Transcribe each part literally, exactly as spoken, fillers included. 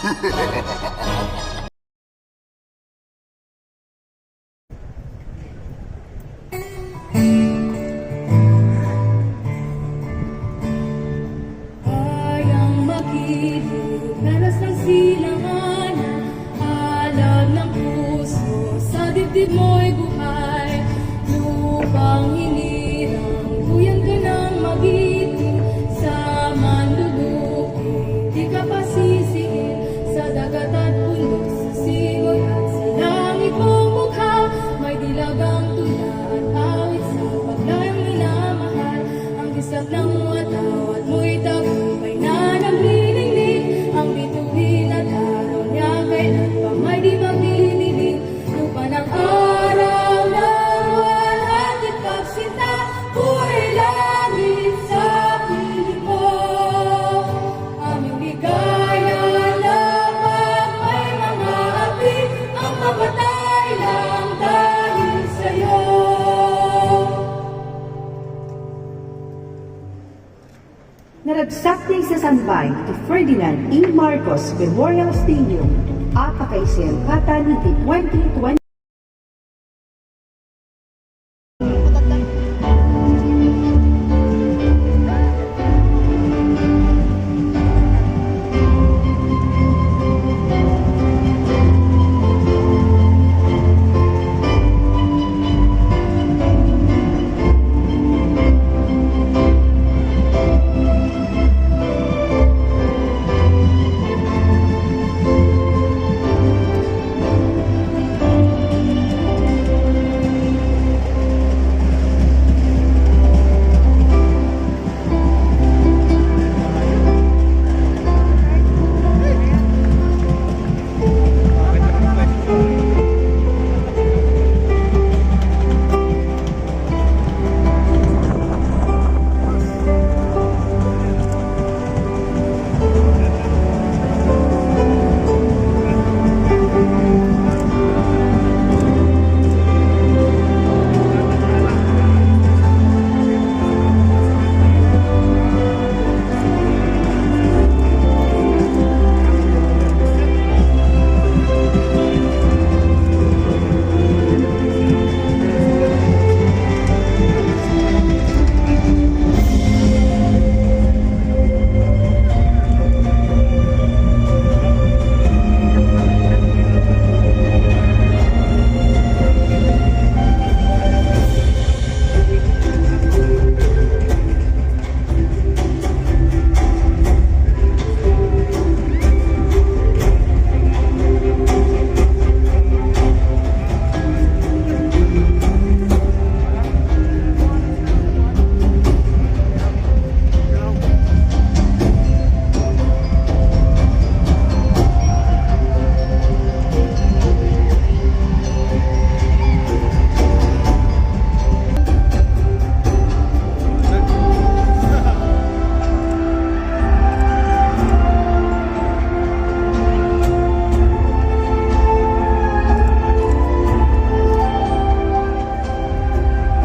Ayang makilog, lalas ng silanganan, alab ng puso, sa dibdib mo'y buhay. Lupang hinirang, duyan ka ng magiting, sa manlulupi, di ka pasisiin, sa dagat at bundok, sa simoy at sa langit mong bugha, may dilagang tula at awit sa paglayang minamahal. Ang bislak ng watawat mo'y tagumpay na nagniningning. Ang bituin at araw niya kailan pa may di magdidilim. Lupa ng araw na buwan, hatid pagsinta, buhay langit sa piling mo. Aming ligaya na pag may mga api, ang mapatay lang dahil sa'yo. Naragsak nga isasambay ti Ferdinand E. Marcos Memorial Stadium a pakaisayangkatan iti twenty twenty.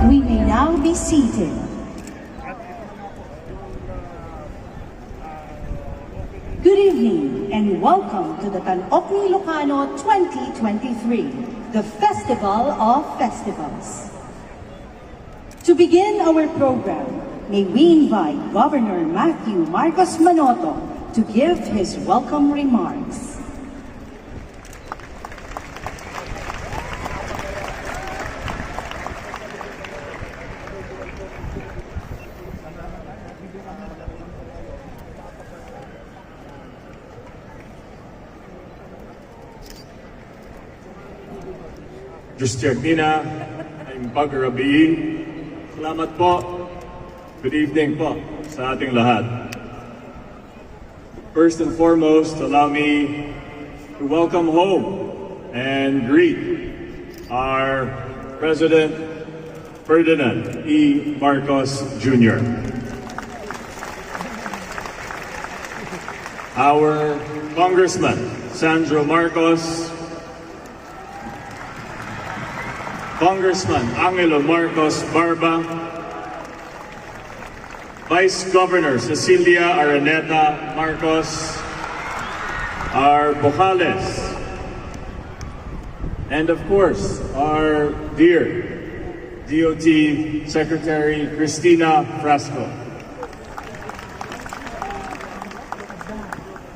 We may now be seated. Good evening and welcome to the Tan-ok ni Ilocano twenty twenty-three, the Festival of Festivals. To begin our program, may we invite Governor Matthew Marcos Manotoc to give his welcome remarks. Diyos ti agina, Naimbag a Rabii. Salamat po. Good evening po sa ating lahat. First and foremost, allow me to welcome home and greet our President Ferdinand E. Marcos Junior, our Congressman Sandro Marcos, Congressman Angelo Marcos Barba, Vice Governor Cecilia Araneta Marcos, our vocales, and of course, our dear D O T Secretary Christina Frasco.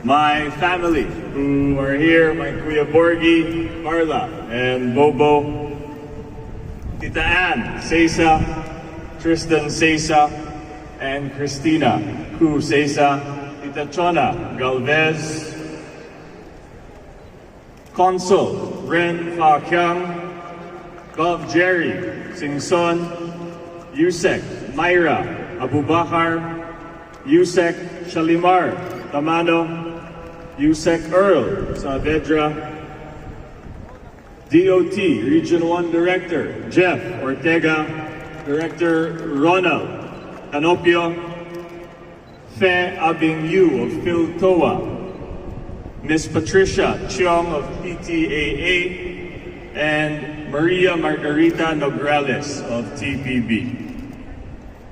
My family who are here, my Kuya Borgie, Carla, and Bobo, Tita Ann Sesa, Tristan Sesa, and Christina Ku Sesa, Tita Chona Galvez, Consul Ren Fa Kiang, Gov Jerry Singson, Usec Myra Abubakar, Usec Shalimar Tamano, Usec Earl Saavedra, D O T Region one Director Jeff Ortega, Director Ronald Canopio, Fe Abing Yu of PhilToa, Miss Patricia Chiong of P T A A, and Maria Margarita Nograles of T P B.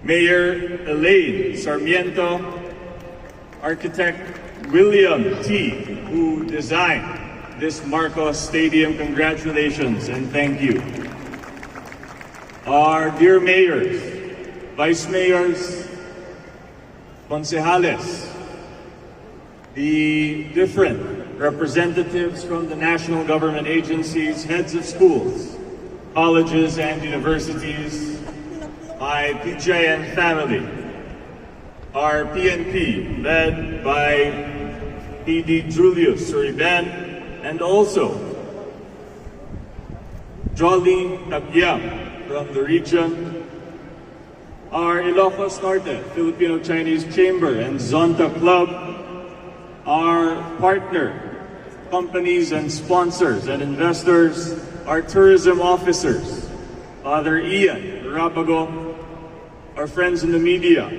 Mayor Elaine Sarmiento, Architect William T, who designed this Marcos Stadium. Congratulations and thank you. Our dear mayors, vice mayors, concejales, the different representatives from the national government agencies, heads of schools, colleges, and universities, my P G I N family, our P N P, led by P D Julius Uriben, and also Jolly Tagyam from the region, our Ilocos Norte Filipino Chinese Chamber and Zonta Club, our partner companies and sponsors and investors, our tourism officers, Father Ian Rabago, our friends in the media,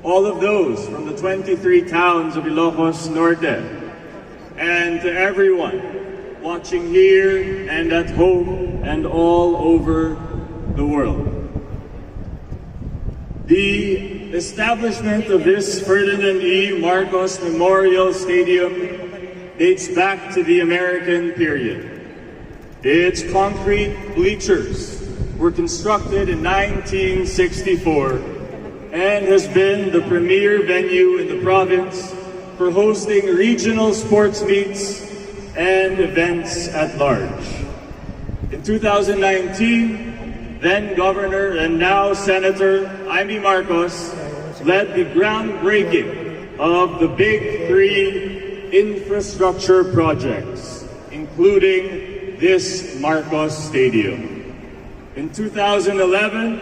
all of those from the twenty-three towns of Ilocos Norte, and to everyone watching here and at home and all over the world. The establishment of this Ferdinand E. Marcos Memorial Stadium dates back to the American period. Its concrete bleachers were constructed in nineteen sixty-four and has been the premier venue in the province for hosting regional sports meets and events at large. In two thousand nineteen, then Governor and now Senator Imee Marcos led the groundbreaking of the Big Three infrastructure projects, including this Marcos Stadium. In two thousand eleven,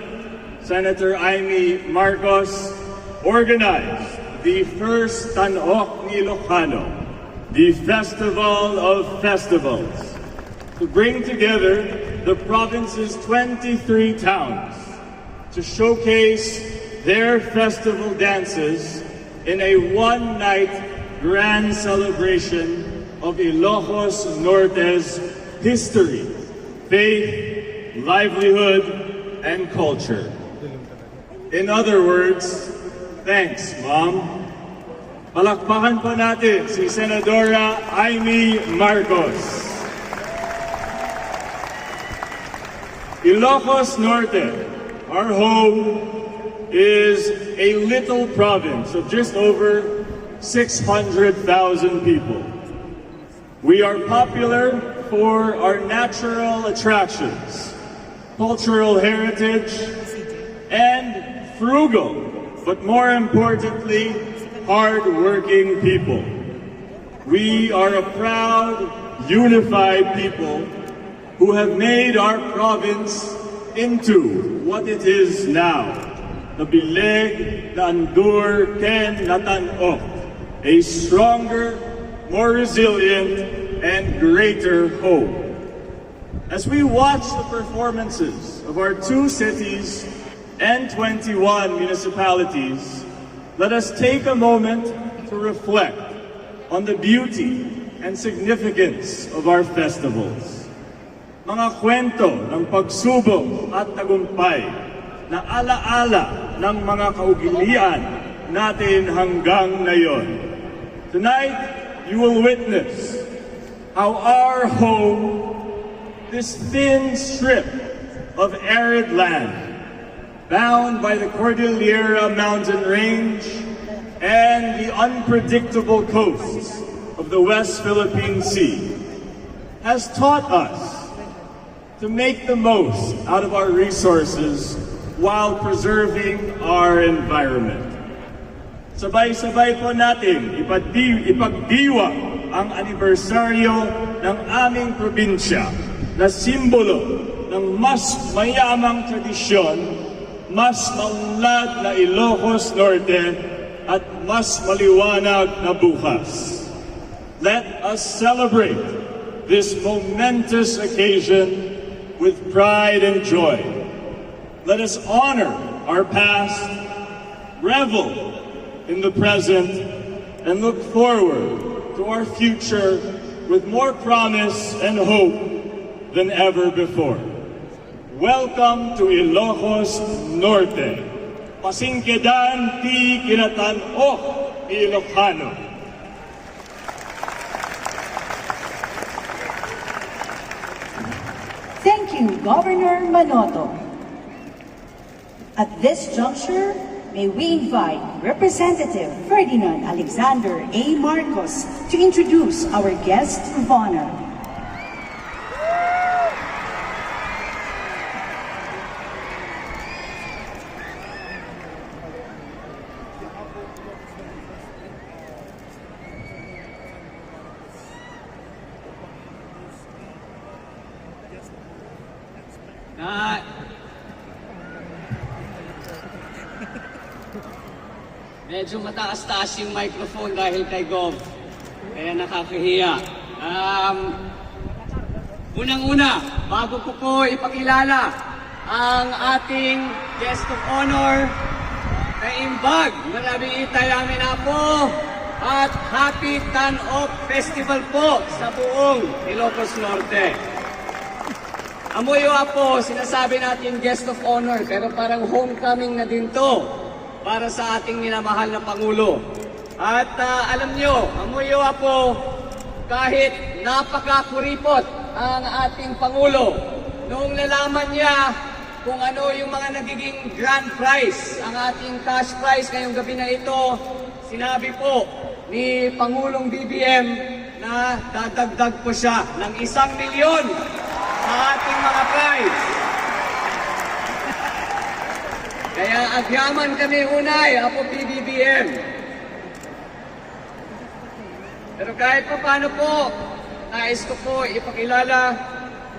Senator Imee Marcos organized the first Tan-ok ni Ilocano, the Festival of Festivals, to bring together the province's twenty-three towns to showcase their festival dances in a one-night grand celebration of Ilocos Norte's history, faith, livelihood, and culture. In other words, thanks, Mom. Palakpakan po natin si Senadora Imee Marcos. Ilocos Norte, our home, is a little province of just over six hundred thousand people. We are popular for our natural attractions, cultural heritage, and frugal, but more importantly, hardworking people. We are a proud, unified people who have made our province into what it is now, nabileg, naandur, ken natan-ok, a stronger, more resilient, and greater home. As we watch the performances of our two cities and twenty-one municipalities, let us take a moment to reflect on the beauty and significance of our festivals. Mga kwento ng pagsubok at tagumpay na alaala ng mga kaugalian natin hanggang ngayon. Tonight, You will witness how our home, this thin strip of arid land, bound by the Cordillera mountain range and the unpredictable coasts of the West Philippine Sea, has taught us to make the most out of our resources while preserving our environment. Sabay-sabay po natin ipagdi-, ipagdiwang ang anibersaryo ng aming probinsya na simbolo ng mas mayamang tradisyon, mas maunlad na Ilocos Norte, at mas maliwanag na bukas. Let us celebrate this momentous occasion with pride and joy. Let us honor our past, revel in the present, and look forward to our future with more promise and hope than ever before. Welcome to Ilocos Norte. Pasingkedan ti kinatan-ok ti Ilocano. Thank you, Governor Manoto. At this juncture, may we invite Representative Ferdinand Alexander A. Marcos to introduce our guest of honor. Na, medyo mataas-taas yung microphone dahil kay Gov. Kaya nakakahiya. Um, unang-una, bago ko po ipakilala ang ating guest of honor, naimbag na nabiitay amin apo at happy Tan-ok Festival po sa buong Ilocos Norte. Amuyo apo, sinasabi natin guest of honor, pero parang homecoming na din to para sa ating minamahal na Pangulo. At ah, alam nyo, amuyo apo, kahit napakakuripot ang ating Pangulo, noong nalaman niya kung ano yung mga nagiging grand prize, ang ating cash prize ngayong gabi na ito, sinabi po ni Pangulong B B M na dadagdag po siya ng isang milyon sa ating mga prize. Kaya agyaman kami, Unay, Apo P B B M. Pero kahit papaano po, nais ko po ipakilala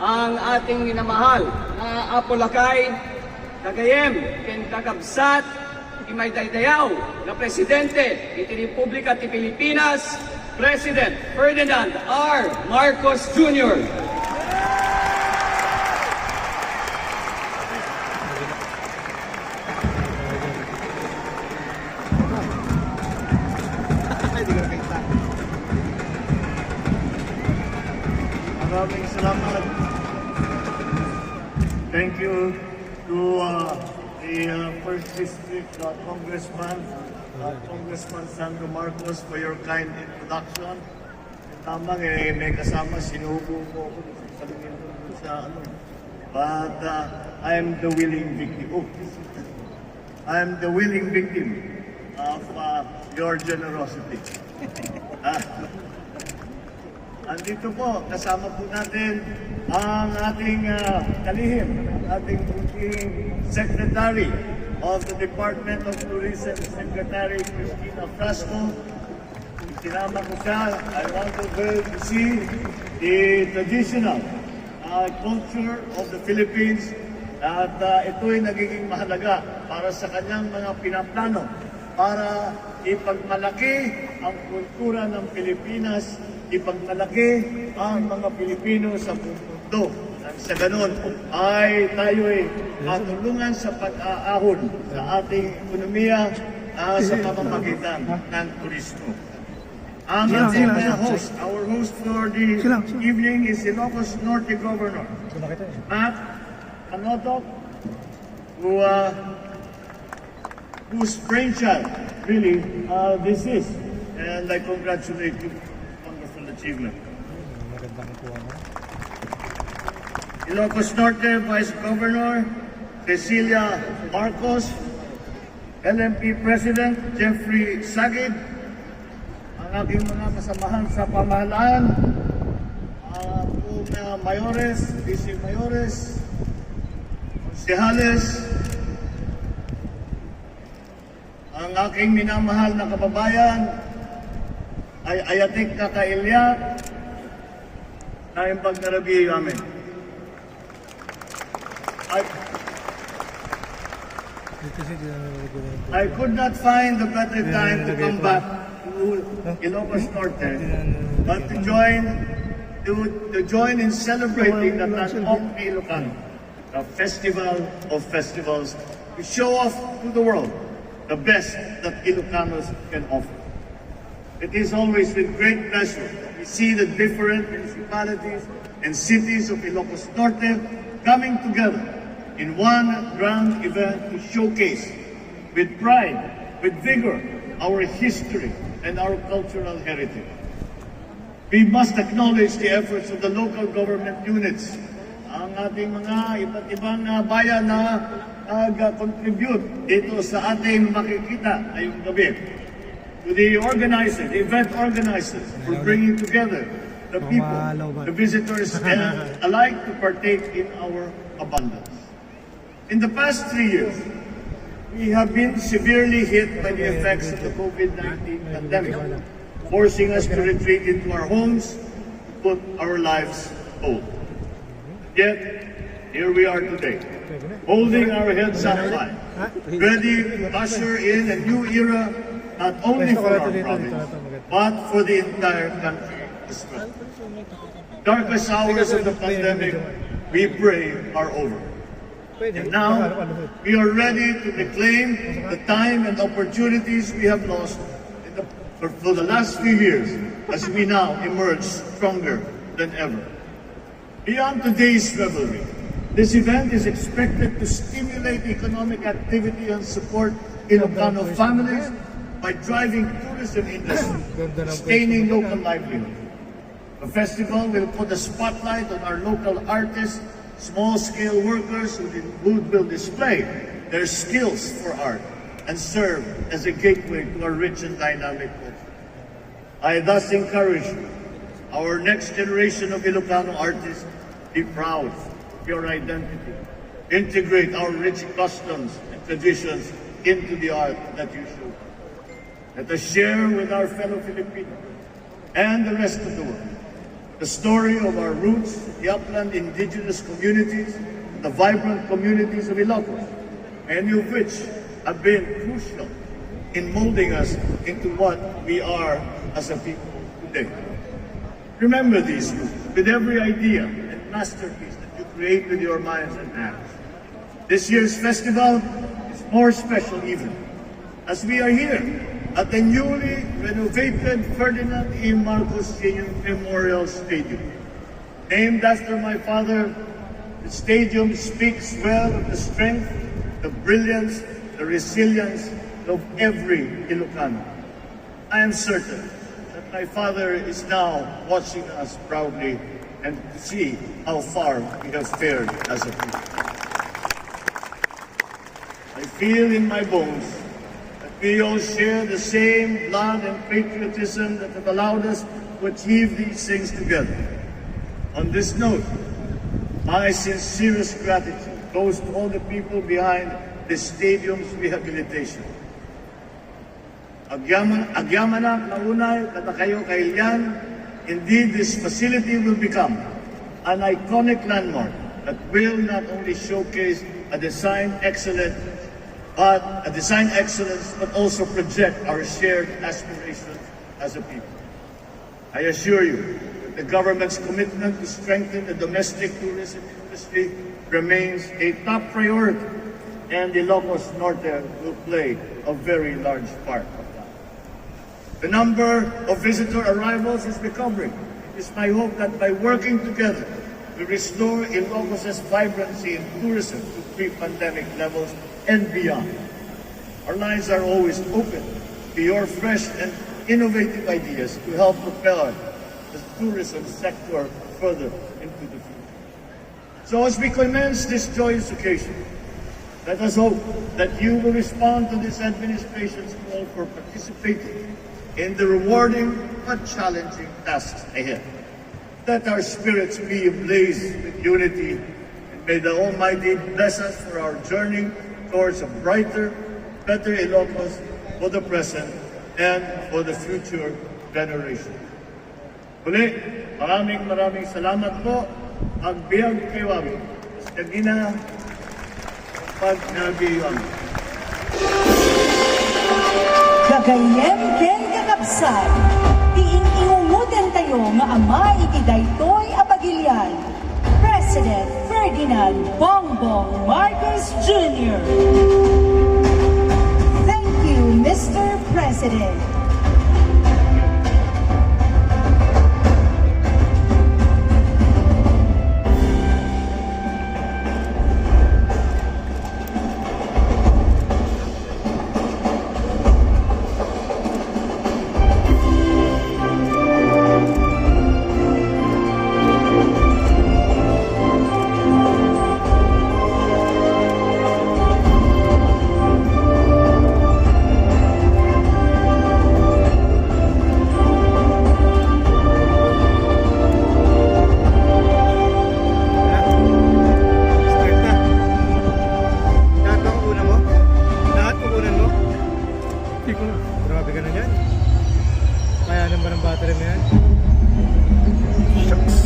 ang ating minamahal na Apo Lakay, kagayem, ken kakabsat, ti maidaydayaw nga Presidente iti Republika ti Pilipinas, President Ferdinand R. Marcos Junior. Maraming salamat. Thank you to uh, the uh, First District uh, Congressman, uh, Congressman Sandro Marcos, for your kind introduction. Tama eh, may kasama, sinubo ko ako sa, ano. But uh, I am the willing victim. Oh. I am the willing victim of uh, your generosity. Ah. Andito po, kasama po natin ang ating uh, kalihim, ang ating Butihing Secretary of the Department of Tourism, Secretary Christina Frasco. Sinama ko siya. I wanted her to see the traditional uh, culture of the Philippines at uh, ito'y nagiging mahalaga para sa kanyang mga pinaplano para ipagmalaki ang kultura ng Pilipinas, ipagmalaki ang mga Pilipino sa buong mundo. Nang sa ganun ay tayo'y matulungan sa pag-aahon sa ating ekonomiya uh, sa pamamagitan ng turismo. Ang ating mga host, our host for the evening is Ilocos Norte Governor Matt Panotok, who, uh, whose brainchild really uh, this is. And I congratulate you, Achievement. Ilocos Norte Vice Governor Cecilia Marcos, L M P President Jeffrey Sagid, ang aking mga kasamahan sa pamahalaan, mga mayores, vice mayores, konsehales, ang aking minamahal na kababayan, ay ayatek na kailya, na imbag na rabii amin. I, I could not find a better time to come back to Ilocos Norte, but to join, to, to join in celebrating the Tan-awng ni Ilocano, the festival of festivals, to show off to the world the best that Ilocanos can offer. It is always with great pleasure that we see the different municipalities and cities of Ilocos Norte coming together in one grand event to showcase with pride, with vigor, our history and our cultural heritage. We must acknowledge the efforts of the local government units, ang ating mga iba't ibang, ah, bayan na nag-contribute dito sa ating makikita ngayong gabi. To the organizers, the event organizers, for bringing together the people, the visitors, and alike to partake in our abundance. In the past three years, we have been severely hit by the effects of the COVID nineteen pandemic, forcing us to retreat into our homes to put our lives hold. Yet, here we are today, holding our heads up high, ready to usher in a new era not only for our province, but for the entire country as well. Darkest hours of the pandemic, we pray, are over. And now, we are ready to reclaim the time and opportunities we have lost in the, for, for the last few years, as we now emerge stronger than ever. Beyond today's revelry, this event is expected to stimulate economic activity and support Ilocano families by driving tourism industry, sustaining local livelihood. The festival will put a spotlight on our local artists, small-scale workers who, who will display their skills for art and serve as a gateway to our rich and dynamic culture. I thus encourage our next generation of Ilocano artists: be proud of your identity. Integrate our rich customs and traditions into the art that you show. Let us share with our fellow Filipinos and the rest of the world the story of our roots, the upland indigenous communities, the vibrant communities of Ilocos, many of which have been crucial in molding us into what we are as a people today. Remember these roots with every idea and masterpiece that you create with your minds and hands. This year's festival is more special even, as we are here at the newly renovated Ferdinand E. Marcos Senior Memorial Stadium. Named after my father, the stadium speaks well of the strength, the brilliance, the resilience of every Ilocano. I am certain that my father is now watching us proudly and to see how far we have fared as a people. I feel in my bones that we all share the same blood and patriotism that have allowed us to achieve these things together. On this note, my sincerest gratitude goes to all the people behind the stadium's rehabilitation. Agyaman, agyamanak nga unay kadakayo kailian. Indeed, this facility will become an iconic landmark that will not only showcase a design excellent, but a design excellence, but also project our shared aspirations as a people. I assure you that the government's commitment to strengthen the domestic tourism industry remains a top priority, and Ilocos Norte will play a very large part of that. The number of visitor arrivals is recovering. It is my hope that by working together, we restore Ilocos's vibrancy in tourism to pre-pandemic levels and beyond. Our lines are always open to your fresh and innovative ideas to help propel the tourism sector further into the future. So as we commence this joyous occasion, let us hope that you will respond to this administration's call for participating in the rewarding but challenging tasks ahead. Let our spirits be ablaze with unity, and may the Almighty bless us for our journey towards a brighter, better Ilocos for the present and for the future generation. Muli, maraming, maraming salamat po. Agbiag kayo amin. Kagina, pag nagiyuan. Gagayyem ken kakabsat, ti ing-iwungoten tayo nga ama iti daytoy a pagilian, President Ferdinand Bongbong Marcos Junior Thank you, Mister President. Start na. Lahat ba kukunan mo? Lahat kukunan mo? Hindi ko na. Grabe ka na niyan. Kaya naman ang battery mo yan. Shucks.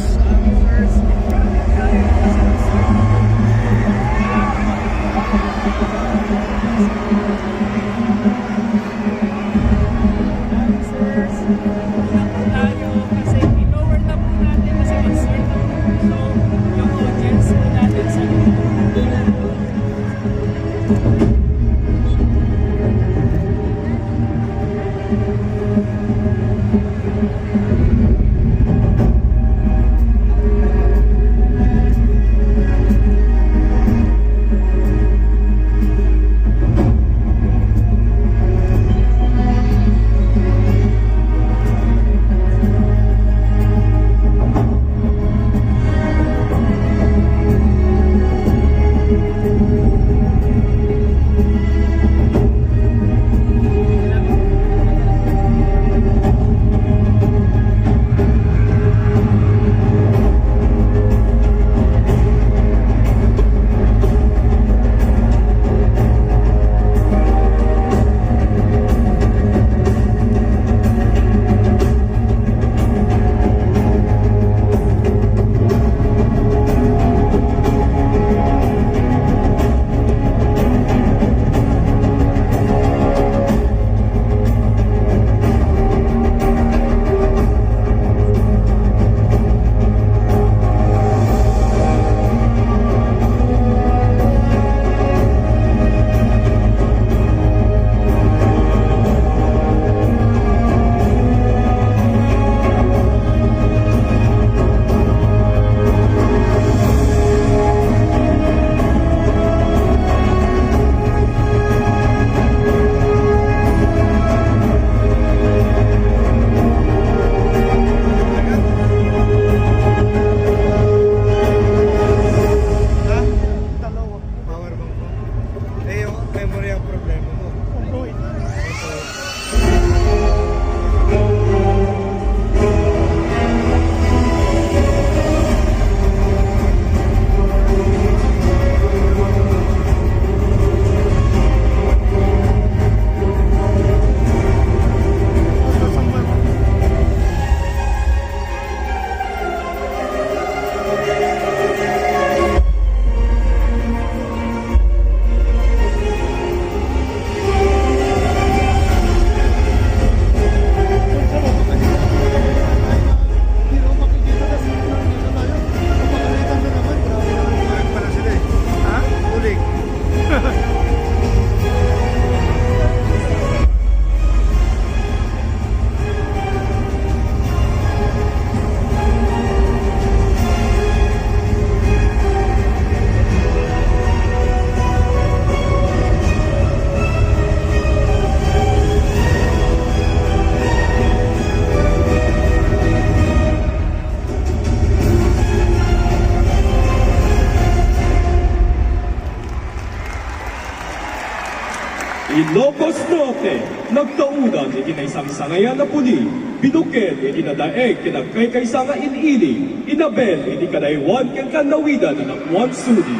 Ilocos Norte, nagtaudan iti naisangsangayan a puli, binuked iti nadaeg ken agkaykaysa nga il-ili, inabel iti kadaywan ken kannawidan a napuan suli.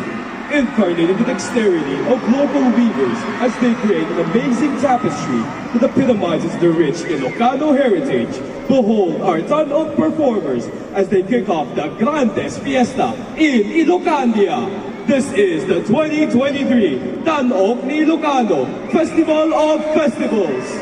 Incarnated the dexterity of local weavers as they create an amazing tapestry that epitomizes the rich Ilocano heritage. Behold our tan-ok performers as they kick off the Grandes Fiesta in Ilocandia. This is the twenty twenty-three Tan-ok ni Ilocano Festival of Festivals.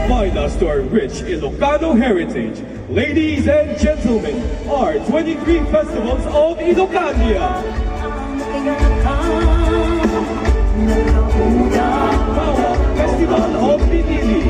By the story rich Ilocano heritage. Ladies and gentlemen, our twenty-three festivals of Ilocania. Mawag Festival of Pinili.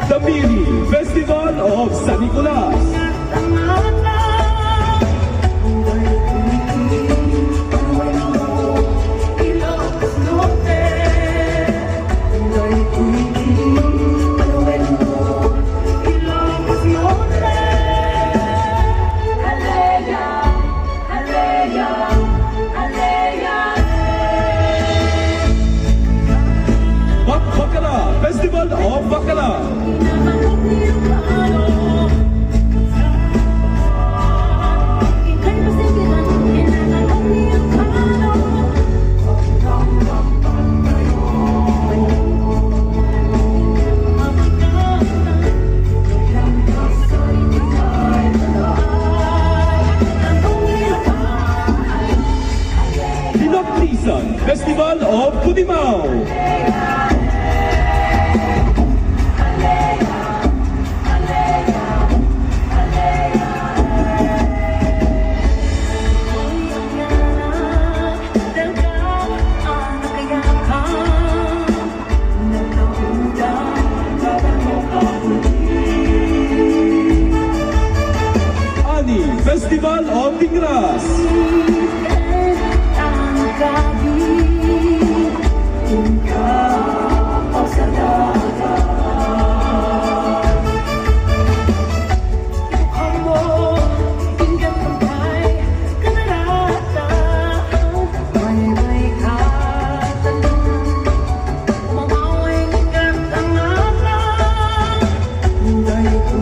The Mini Festival of San Nicolas. Bak-, Bakala, Festival of Bakala. Dinakdisan Festival of Putimao. Ani, Festival of Tingras.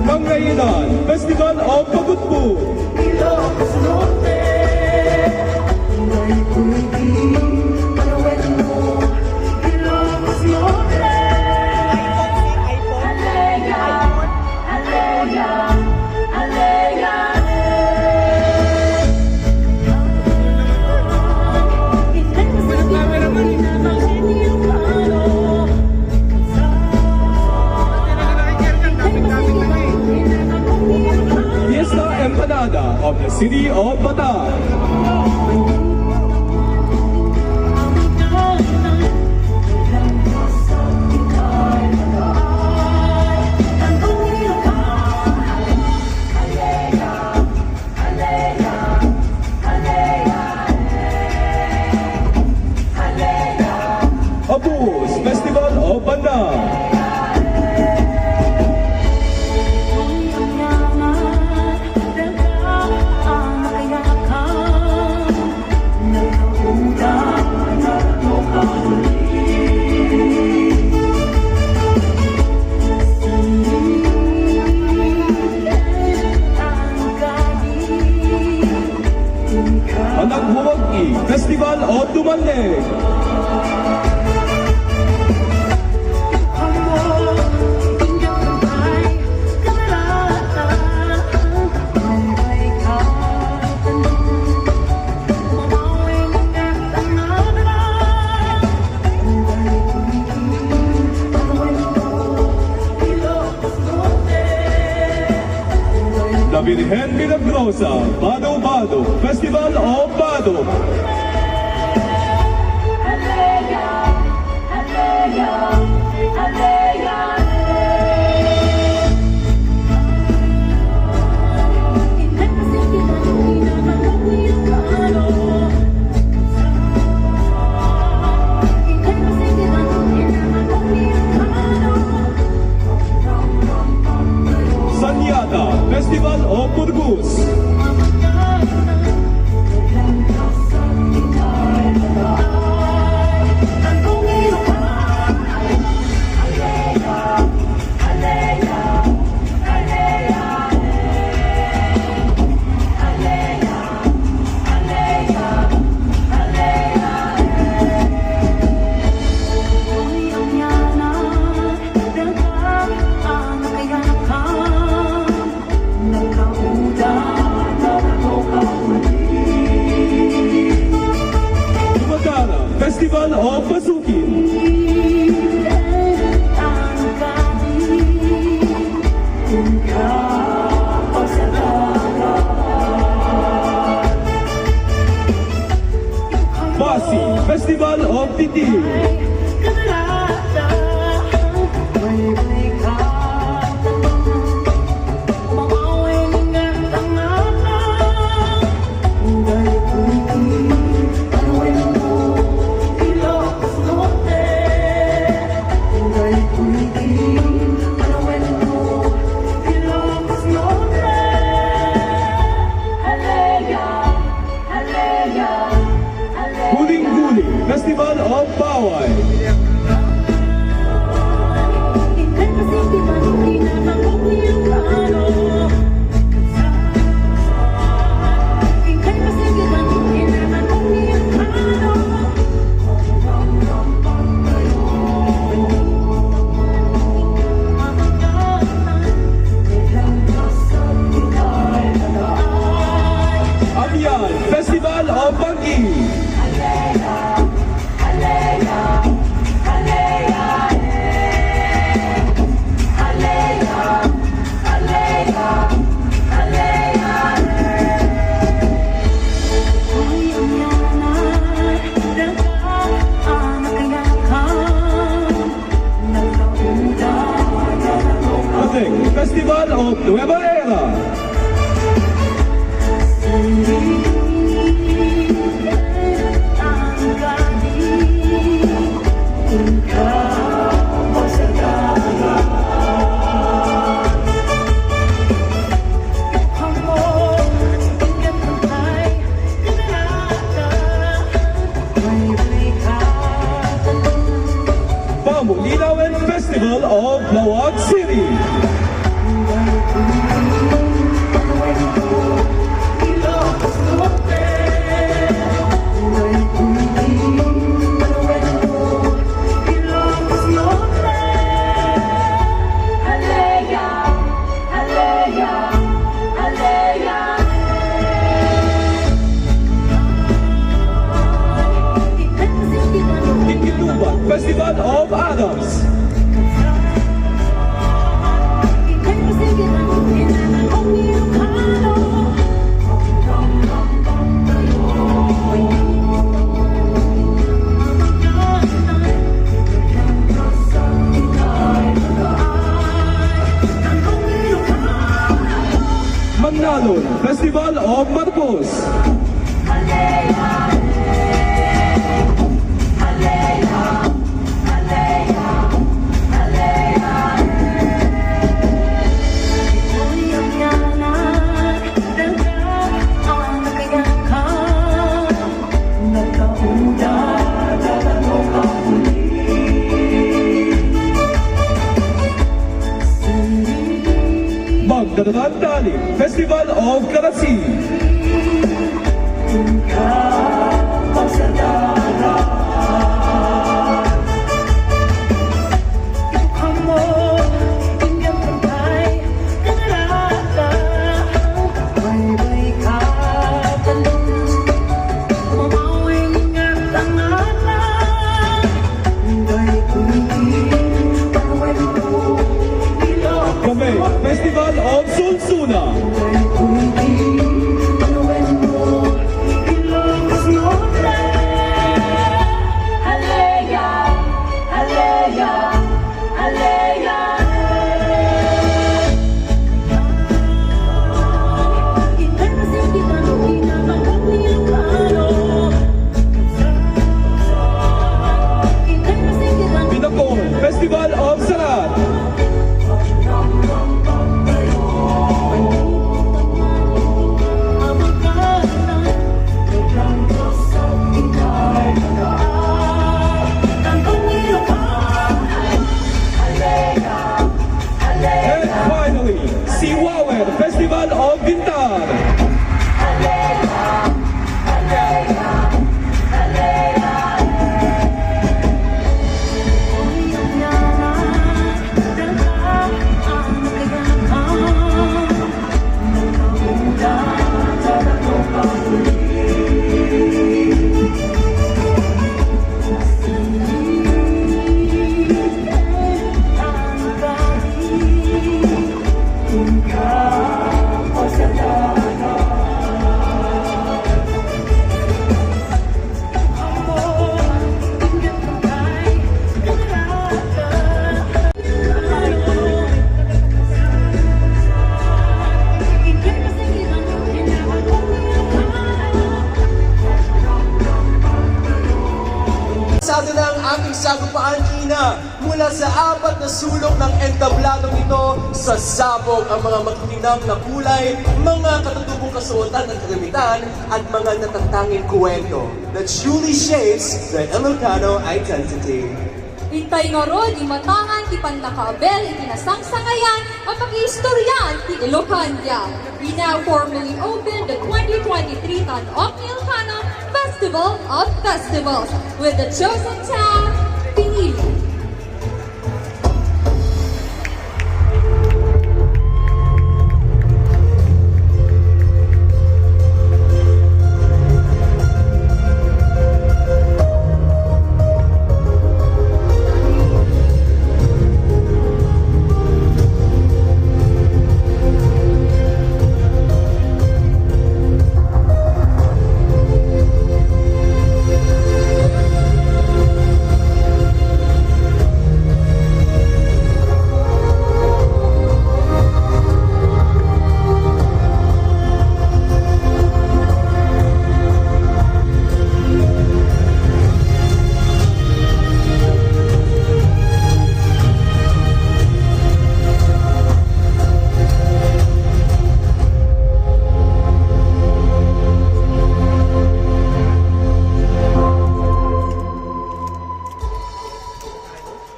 Pangainan, Festival of Pagudpud. Fiesta Empanada of the City of Bataan. Abus Festival of Banda. Panaghuwag-i Festival of Dumalle. La Virgen Milagrosa, Bado Bado, Festival of Bado. Sanyata, Festival of Burgos. Passi, Festival of Titi. Guling-guling, Festival of Paway. Amian, Festival of Banggi. Ating Festival of Nueva Era. Pamu-, Linawen Festival of Laoag City. Tindaluan, Festival of Adams. Manalon, Festival of Marcos. Magdadamandali, Festival of Karachi. Kami, Festival of Sunsuna. Binakol, Festival of Sarat. Tabladong ito, sasabog ang mga makikinang na kulay, mga katutubong kasuotan at kagamitan, at mga natatanging kuwento that truly shapes the Ilocano identity. Intay ngarud, imatangan ti pannakaabel iti nasangsangayan a pakiistoriaan ti Ilocandia. We now formally open the twenty twenty-three Tan-ok nga Ilocano Festival of Festivals with the chosen town, Pinili.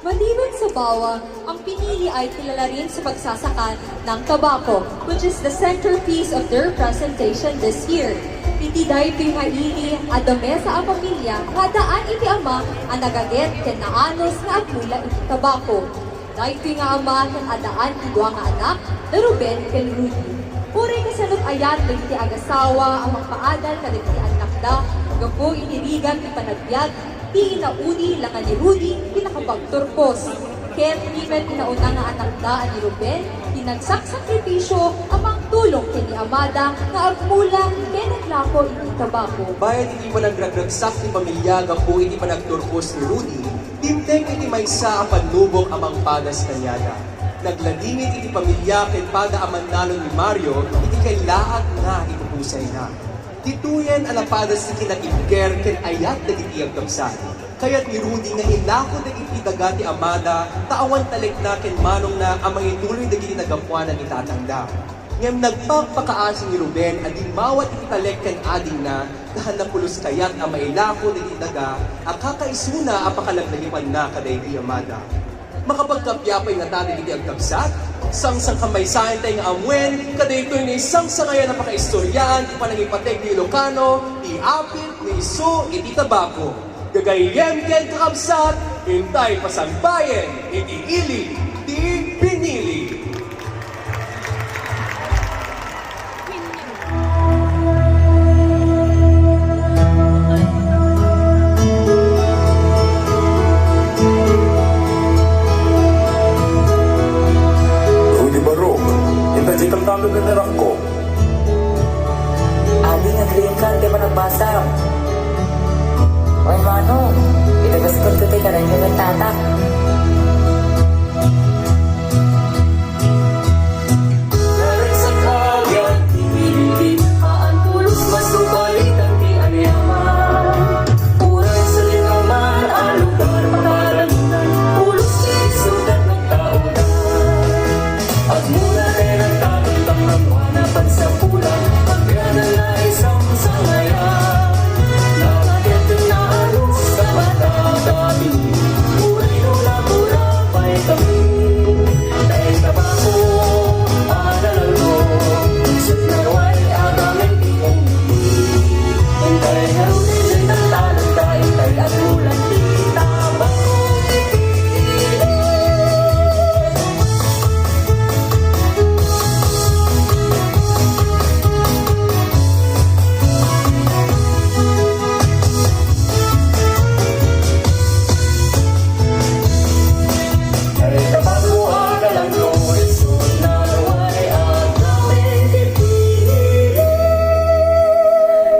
Maliban sa bawang, ang Pinili ay kilala rin sa pagsasaka ng tabako, which is the centerpiece of their presentation this year. Iti daytoy nga ili, adda maysa a pamilya nga addaan iti ama a nagaget ken naanus nga agmula iti tabako. Daytoy nga ama ket addaan ti dua nga anak, ni Ruben ken Rudy. Uray kasano ti ayat dagiti agasawa a mangpaadal kadagiti annakda gapu iti rigat ti panagbiag, ti inaudi la nga ni Rudy ti nakapagturpos. Ket di met inauna nga anakda a ni Ruben ti nagsaksakripisio a mangtulong ken ni amada nga agmula ken naglako iti tabako. Bayat iti panagragragsak ti pamilya gapu iti panagturpos ni Rudy, dimteng iti maysa a pannubok a mangpadas kaniada. Nagladingit iti pamilya ken pada a mannalon ni Mario iti kellaat nga ipupusayna. Ditoyen a napadas ti kinatibker ken ayat dagiti agkabsat. Kayat ni Rudy nga ilako dagiti daga ti amada ta awan talekna ken manongna a mangituloy dagiti naggapuanan ni tatangda. Ngem nagpakpakaasi ni Ruben a dimmawat iti talek ken adingna ta haan napulos kayat a mailako dagiti daga a kakaisuna a pakalaglagipanna kadaydi amada. Makapagkappia pay ngata dagiti agkabsat? Sangsangkamaysaentayo nga ammuen kadaytoy naisangsangayan a pakaistoriaan ti panangipateg ti Ilokano, ti apit ni isu iti tabako. Gagayyem ken kakabsat, intay pasagbayen iti ili ti Pinili. Rudy Barok, intay diay tamtama nga narakko. Adi, nagriingka, adi panagbasam. Oy, Manong, idagaskot ko ti kanayon ni Tata.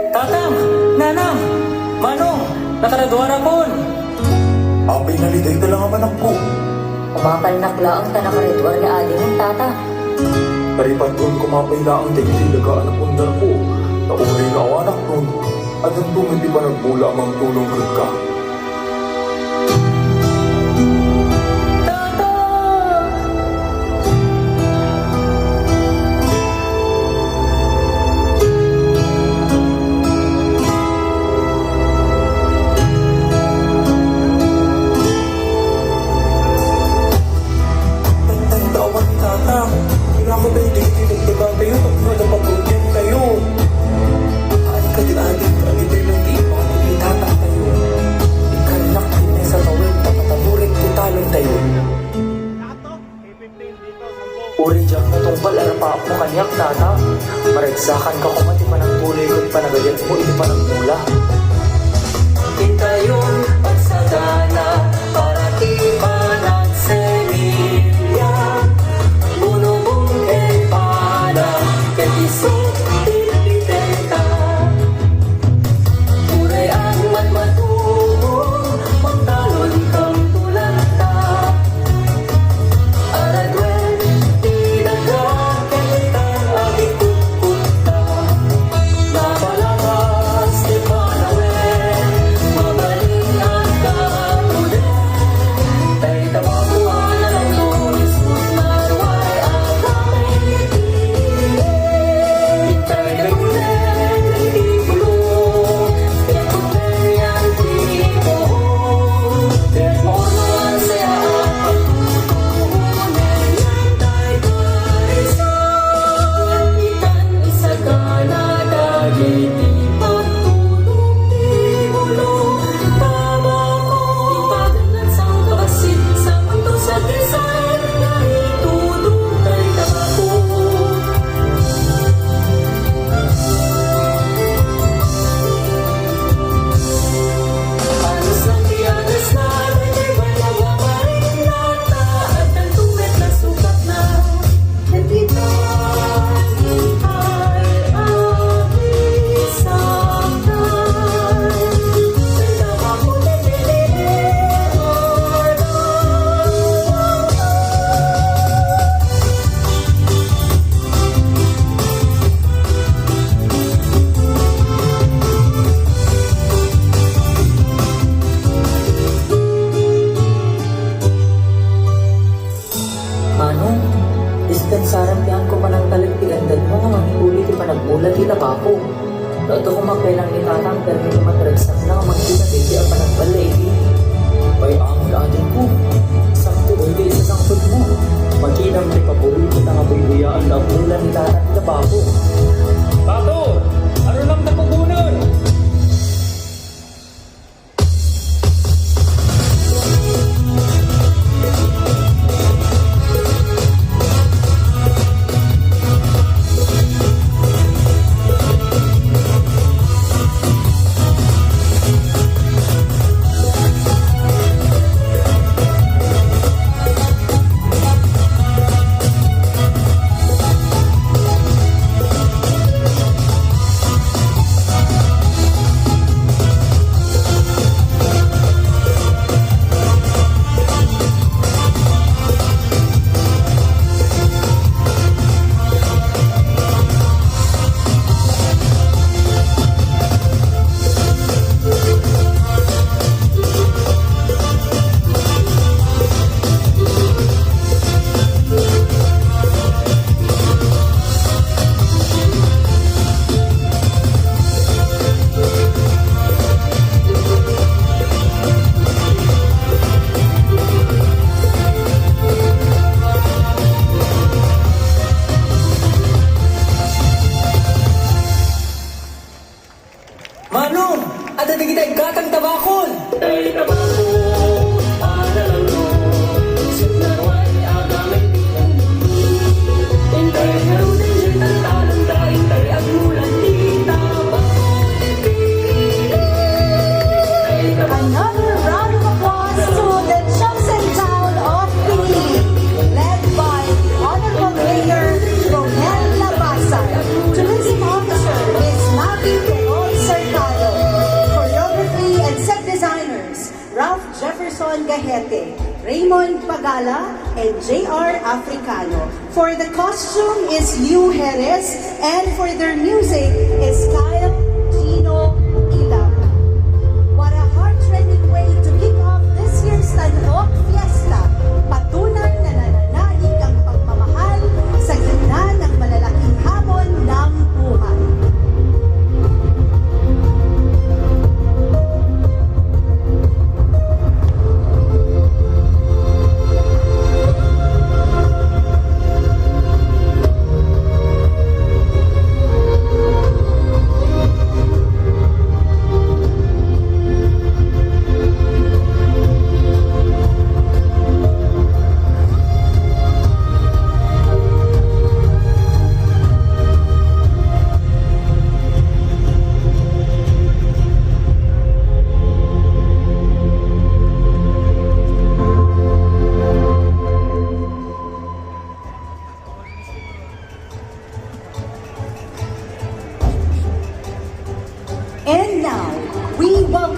Tatang! Nanang! Manong! Nakaraduarakon! Apay, nalidayta la nga manakko. Umakalnak laeng ta nakaraduar ni adingem, Tata. Naripatkon koma pay laeng dagiti daga a napundarko, ta uray nga awanakon, addanto met ti panagmula a mangtulong kenka. Tata! Ako tayo, di kita nagdagatayo, tapno na pagrugian tayo. Ay, kadi-adi, agitay lang ti ibabaw ni tatang tayo. Kanak ti mesa tawen, pakataburin ti talon tayo. Uray diak natungpal a rapaapmo kaniak, tata. Maragsakanka koma ti panagtuloy ket panagayatmo iti panagmula. Intayon pagsagana para ti panagsemilya. Bunubong ken pada ket isu ti pitenta. Uray agmatmatumo, magtalon ken tulanta. Araduen ti daga ken itan a agikutkutta. Napalakas ti panawen, mabalin agkatuden. Tay tabako a nalangton, isut' nga ruay a kamay iti. Tay nagulen iti pulo, ket pagperian ti puo. Ket murno a siya a pagtutuonen, tay kaiso. Itan isagana dagiti pagtulong ti pulo. Tabako. Ipagangan sa kabassit, sa punto sa design, nga itudong tay tabako. Anos lang ti anos na, may balawa pa rin nata, at ang tumet na sukat na. Nagkita, ay, ay, isang tayo. Manong, dispensaram ti aanko panangtalek ti gandagmo nga mangituli ti panagmula ti lababo. No adda koma kailangan ni tatang, permi ti mataragsak na nga mangkita daydi a panagballay iti. Bay-am nga adingko, sakto daydi isasangpetmo. Makidam ti paborito ta nga buybuyaan nga agmula ni tatang ti lababo. Bato, arunam ta kugonen! Manong, adda dagiti aggatang tabakon! Tay tabako, adda langno, sumnaruay a gamit. Intay ngaruden diay tantalon, ta intay agmulan ti tabako. Tay tabako. Another round of applause to the chosen town of Pili, led by the Honorable Mayor Romel Labasa, Tourism Officer Miss Mavi Perol Cercado, choreography and set designers Ralph Jefferson Gahete, Raymond Pagala, and J R Africano. For the costume is Liu Jerez, and for their music is Kyle Gino Ilab. What a heartrending way to kick off this year's Tanhok Fiesta. Patunay na nananaig ang pagmamahal sa gitna ng malalaking hamon ng buhay.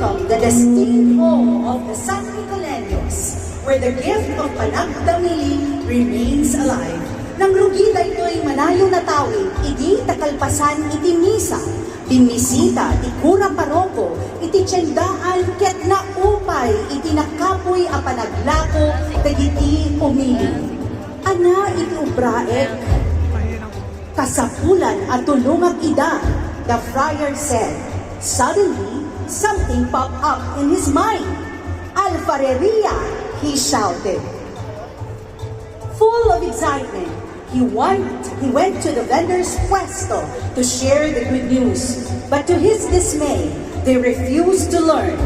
From the distinct home of the San Nicoleños, where the gift of panagdamili remains alive. Nangrugi daytoy manayon a tawi idi ta kalpasan iti misa, bimmisita ti kura paroko iti tiendaan ket naupay iti nakapuy a panaglako dagiti umili. Ania iti ubraek? Kasapulan a tulongak ida, the friar said. Suddenly, something popped up in his mind. "Alfareria!" he shouted. Full of excitement, he went, he went to the vendor's puesto to share the good news. But to his dismay, they refused to learn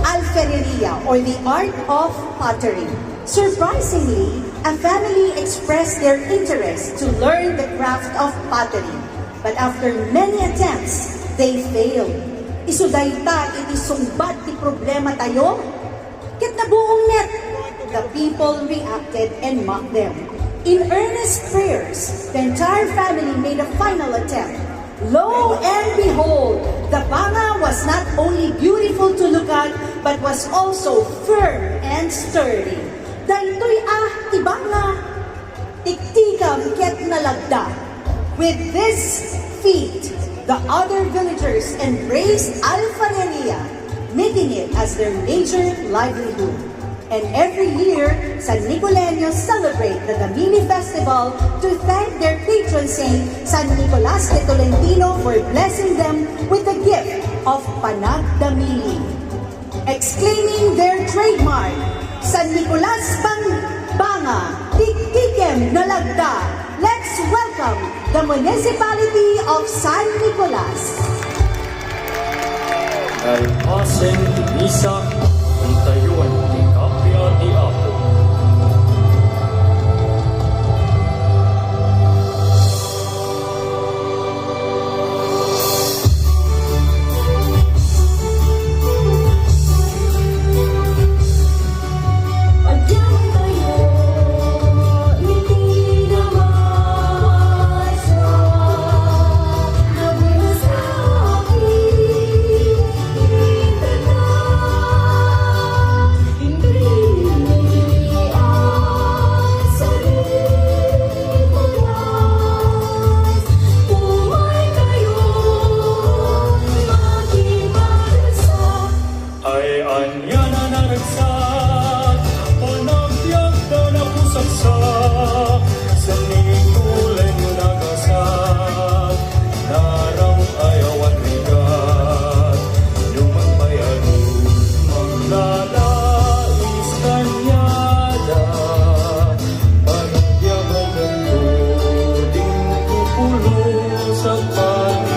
alfareria, or the art of pottery. Surprisingly, a family expressed their interest to learn the craft of pottery. But after many attempts, they failed. Isu dayta iti sungbat ti problematayo? Ket nabuong met! The people reacted and mocked them. In earnest prayers, the entire family made a final attempt. Lo and behold, the banga was not only beautiful to look at, but was also firm and sturdy. Daytoy a ti banga, tiktikam ket nalagda. With this feat, the other villagers embraced alfareria, making it as their major livelihood. And every year, San Nicoleños celebrate the Damili Festival to thank their patron saint, San Nicolas de Tolentino, for blessing them with the gift of panagdamili. Exclaiming their trademark, San Nicolas Bang-, Banga, Tiktikem Nalagda. Let's welcome the Municipality of San Nicolas. Kalpasen ti misa, intayuan ti kappia ti Apo. Ay ania a naragsak, panagbiagda napusaksak, San Nicoleño nagasat, naram ay awan rigat, numan pay a di manglalais kaniada, panagbiaganto, dingto pulos a paninda.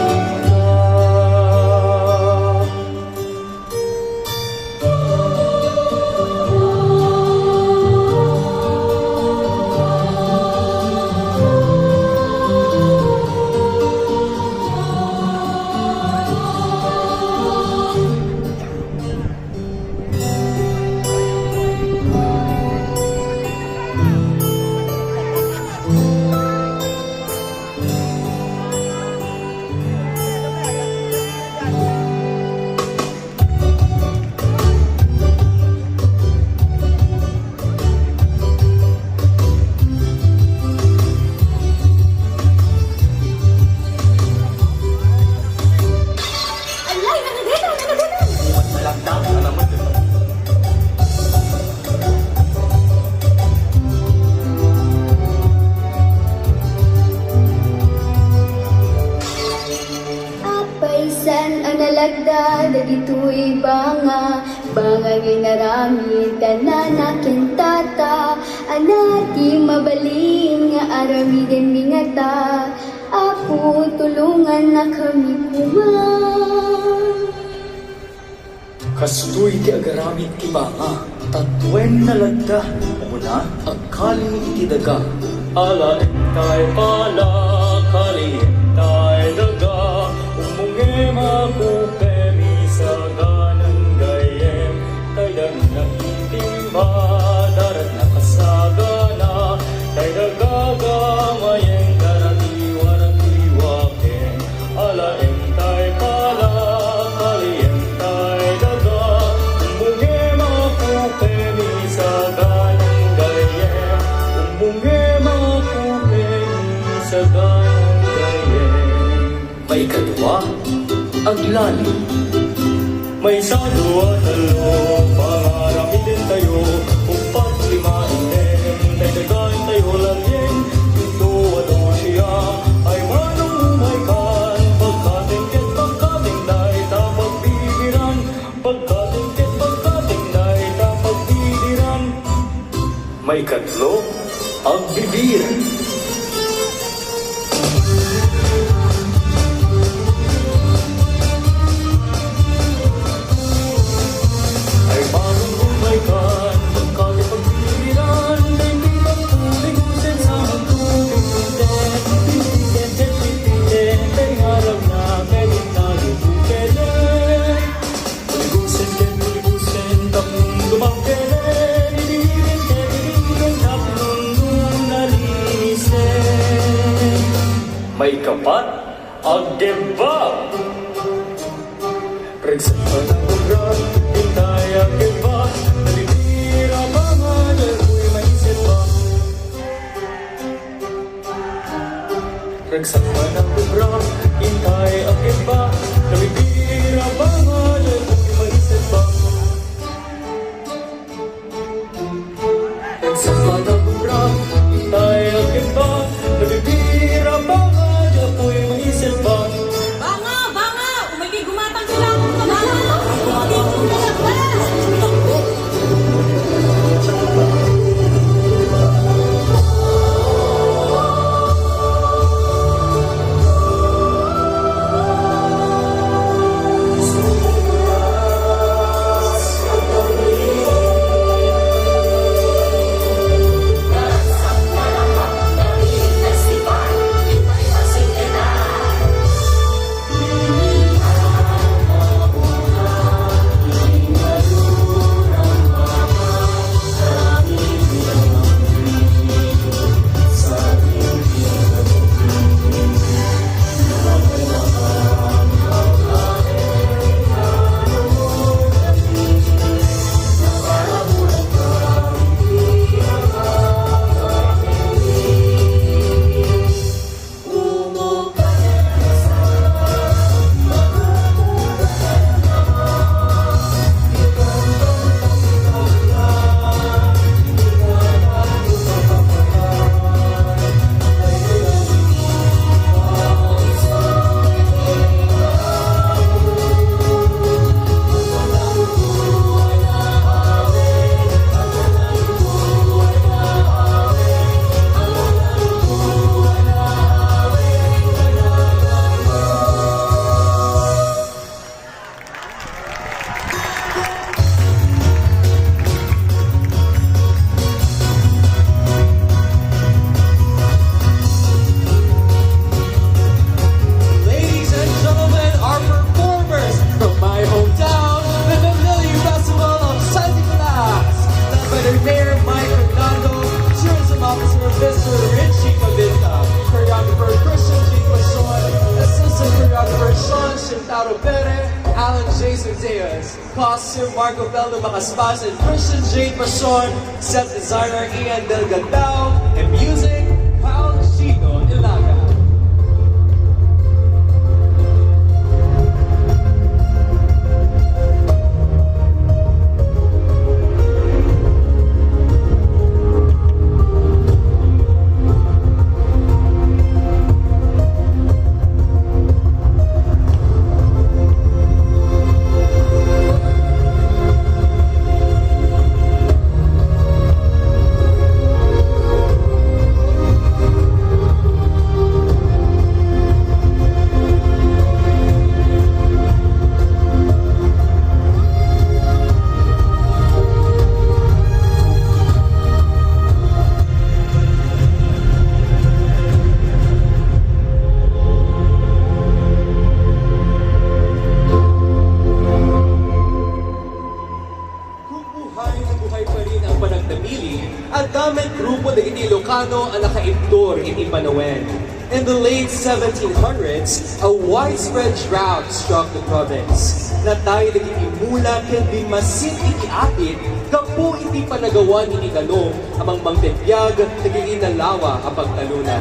Alay, nanagana, nanagana! Malagda, alam mo, di ba? Apay saan a nalagda dagitoy banga, banga nga inaramid da nana ken tata, ania ti mabalin nga aramidenmi ngata, Apo, tulongannakami koma. Kastoy ti agaramid ti banga, ta duen nalagda, umuna, agkali iti daga. Alaem tay pala, kaliem tay daga, ummongem a kupem, isaganan gayyem, tay dagna intimba, daratna kasagana, tay daga gamayen, daratiwa, ratiwa ken. Alaem tay pala, kaliem tay daga, Maikadua, aglalim. Maysa, dua, tallo, pangaramidentayo. Uppat, lima, innem, daydayaentayo laeng. Pito, walo, sia, ay manong umaykan. Pagkaten ket pagkaten dayta pagbibiran. Pagkaten ket pagkaten dayta pagbibiran. Maikatlo, agbibir. Ay bagong umaykan, pagkaten pagbibiran, kay bilang puligosen sa hagkuteng, tintiten, tintiten, kay ngarab na, kay itali, kay Ulibusen ken ulibusen tapno dumangpelen, iliren ken iliren tapno nalinisen. Maikapat, aggebba. Ragsak man a obra, intay aggebba, nabibira pa nga, daytoy maiset pa. Ragsak man a obra, intay aggebba, nabibira pa nga, daytoy maiset pa. Ragsak man a obra, intay aggebba, nabibira pa nga, daytoy maiset pa. Banga! Banga! Umay kay gumatang ka lang! Banga! Ladies and gentlemen, our performers from my hometown, the Nalili Festival of Santi Nicolas, led by their mayor, Mike Fernando, tourism officer, Mister Richie Cavinta, choreographer, Christian J. Pasion, assistant choreographer, Sean Shintaro Pere, Alan Jason Diaz. Costume, Marco Feldo Macaspas and Christian J. Pasion. Set designer, Ian Del Gandao. And music, Kyle Chino Ilaga. Kung buhay na buhay pa rin ang panagnamili, adda met grupo dagiti Ilocano a nakaibtur iti panawen. In the late seventeen hundreds, a widespread drought struck the province. Natay dagiti mula ken bimmasit iti apit gapu iti panagawan iti danum a mangmangbibiag dagiti nalawa a pagtaluna.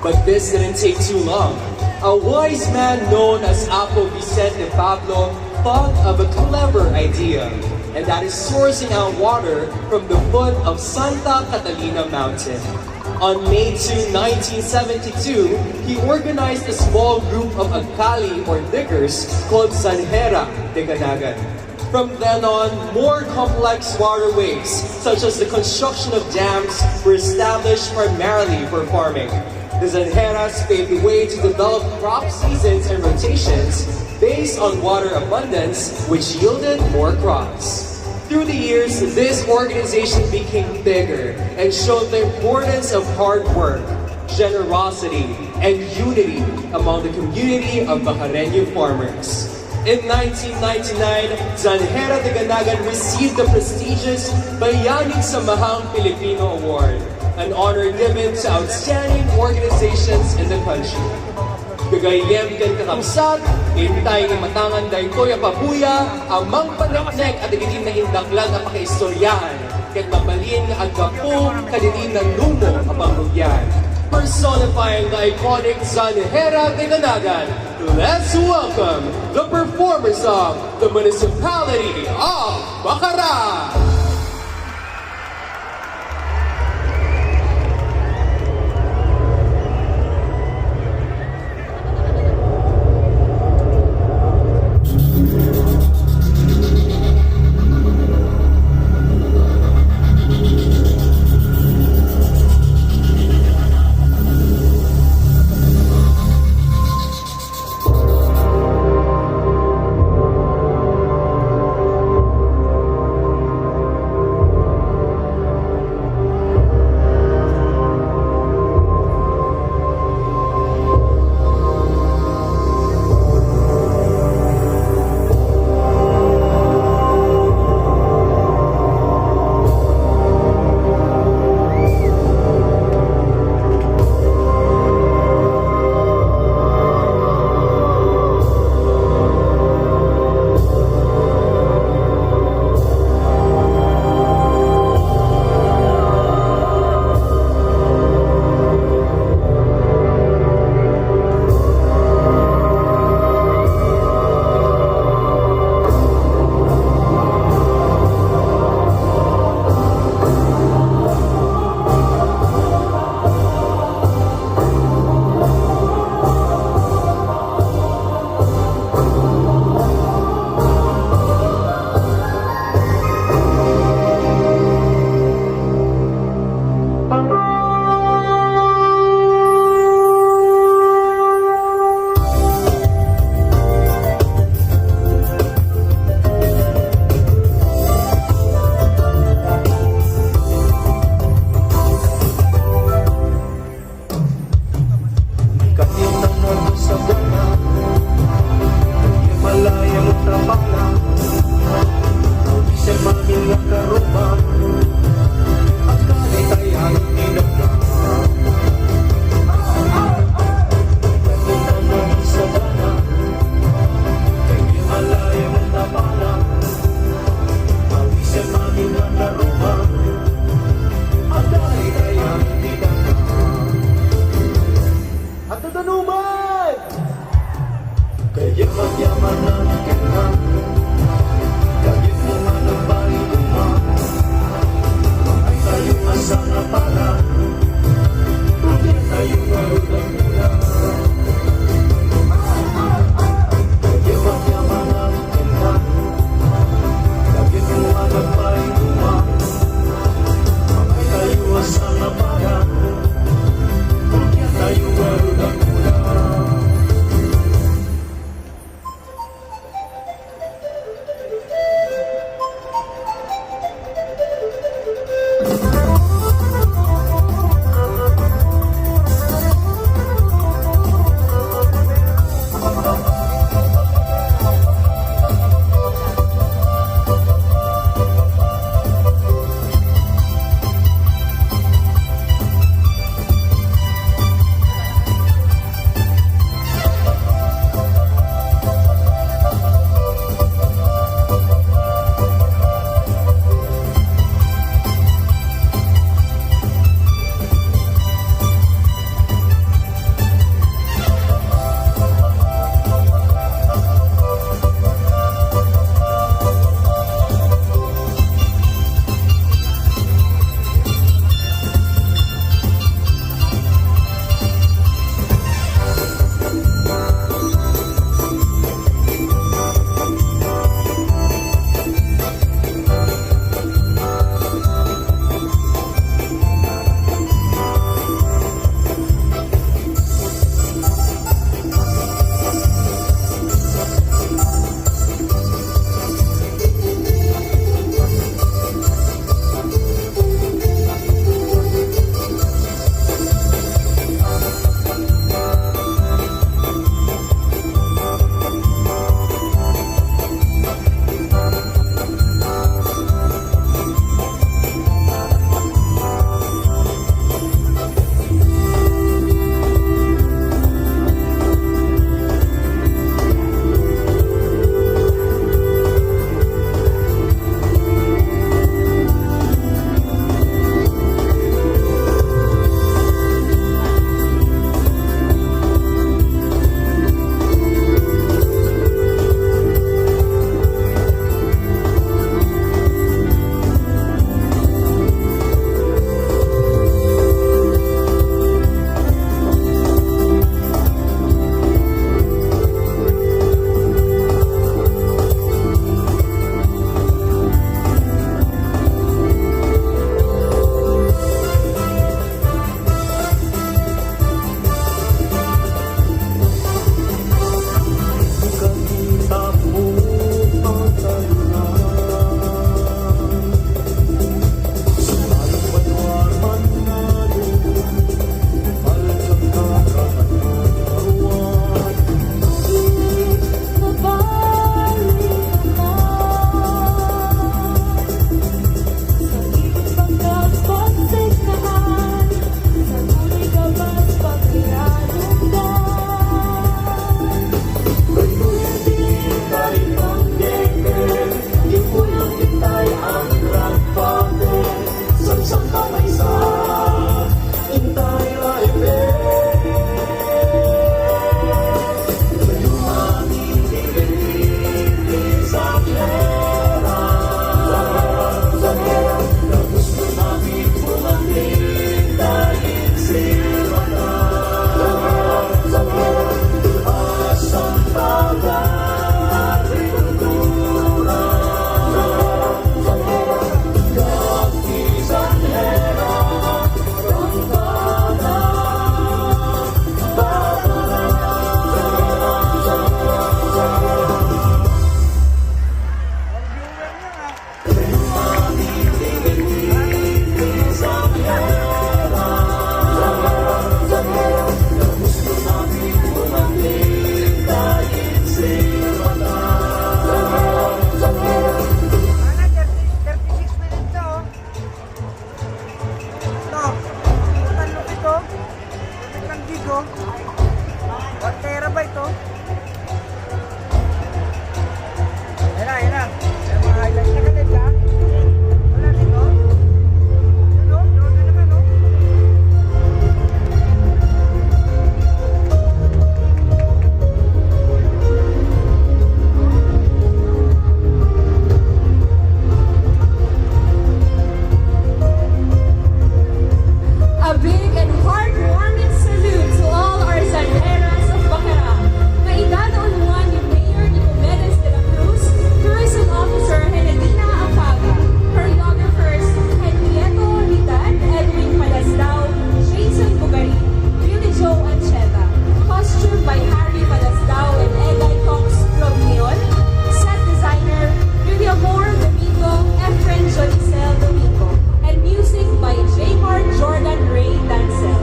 But this didn't take too long. A wise man known as Apo Vicente Pablo thought of a clever idea, and that is sourcing out water from the foot of Santa Catalina Mountain. On May two, nineteen seventy-two, he organized a small group of agkali or diggers called Zanjera de Ganagan. From then on, more complex waterways, such as the construction of dams, were established primarily for farming. The Zanjeras paved the way to develop crop seasons and rotations based on water abundance, which yielded more crops. Through the years, this organization became bigger and showed the importance of hard work, generosity, and unity among the community of Bacareño farmers. In nineteen ninety-nine, Zanjera de Ganagan received the prestigious Bayaning Samahang Pilipino Award, an honor given to outstanding organizations in the country. Gagayyem ken kakabsat, intay imatangan daytoy a pabuya a mangpaneknek a dagiti naindaklan a pakaistoryaan ket mabalin nga aggapu kadagiti nanumo a pangrugian. Personifying the iconic Zanjera de Ganagan, let's welcome the performers of the Municipality of Bacarad. Kanitan nga sabana, Himalaya mo trapala, bisan mamin nga karuma, agkalitay ang tinagna. Kanitan nga sabana, Himalaya mo trapala, bisan mamin nga karuma, agkalitay ang tinagna. At nadanuman! Kaya magyamanan ka na, kaya mo nga nagbaliduma. Ay tayo asa nga para, kaya tayo nga rudang mula. Kaya magyamanan ka na, kaya mo nga nagbaliduma. Ay tayo asa nga para, kaya tayo nga rudang mula. Pantera ba ito? Ayan na, ayan na. Ayan, mga highlights. Nakalit ka? Wala dito? Yun, oh. Drone na naman, oh. A big and heartwarming salute to all our Zanjeras of Bacara. Maidadauluan ni Mayor Nicomedes de la Cruz, Tourism Officer Henelina Apaga, choreographers Henrieto Nidad, Edwin Palasdao, Jason Bugari, Billy Joe Ancheta. Costume by Harry Palasdao and Egay Cox Robnion. Set designer, Julia Moore Domingo, Efren Jolicel Domingo. And music by J R Jordan Ray Dancel.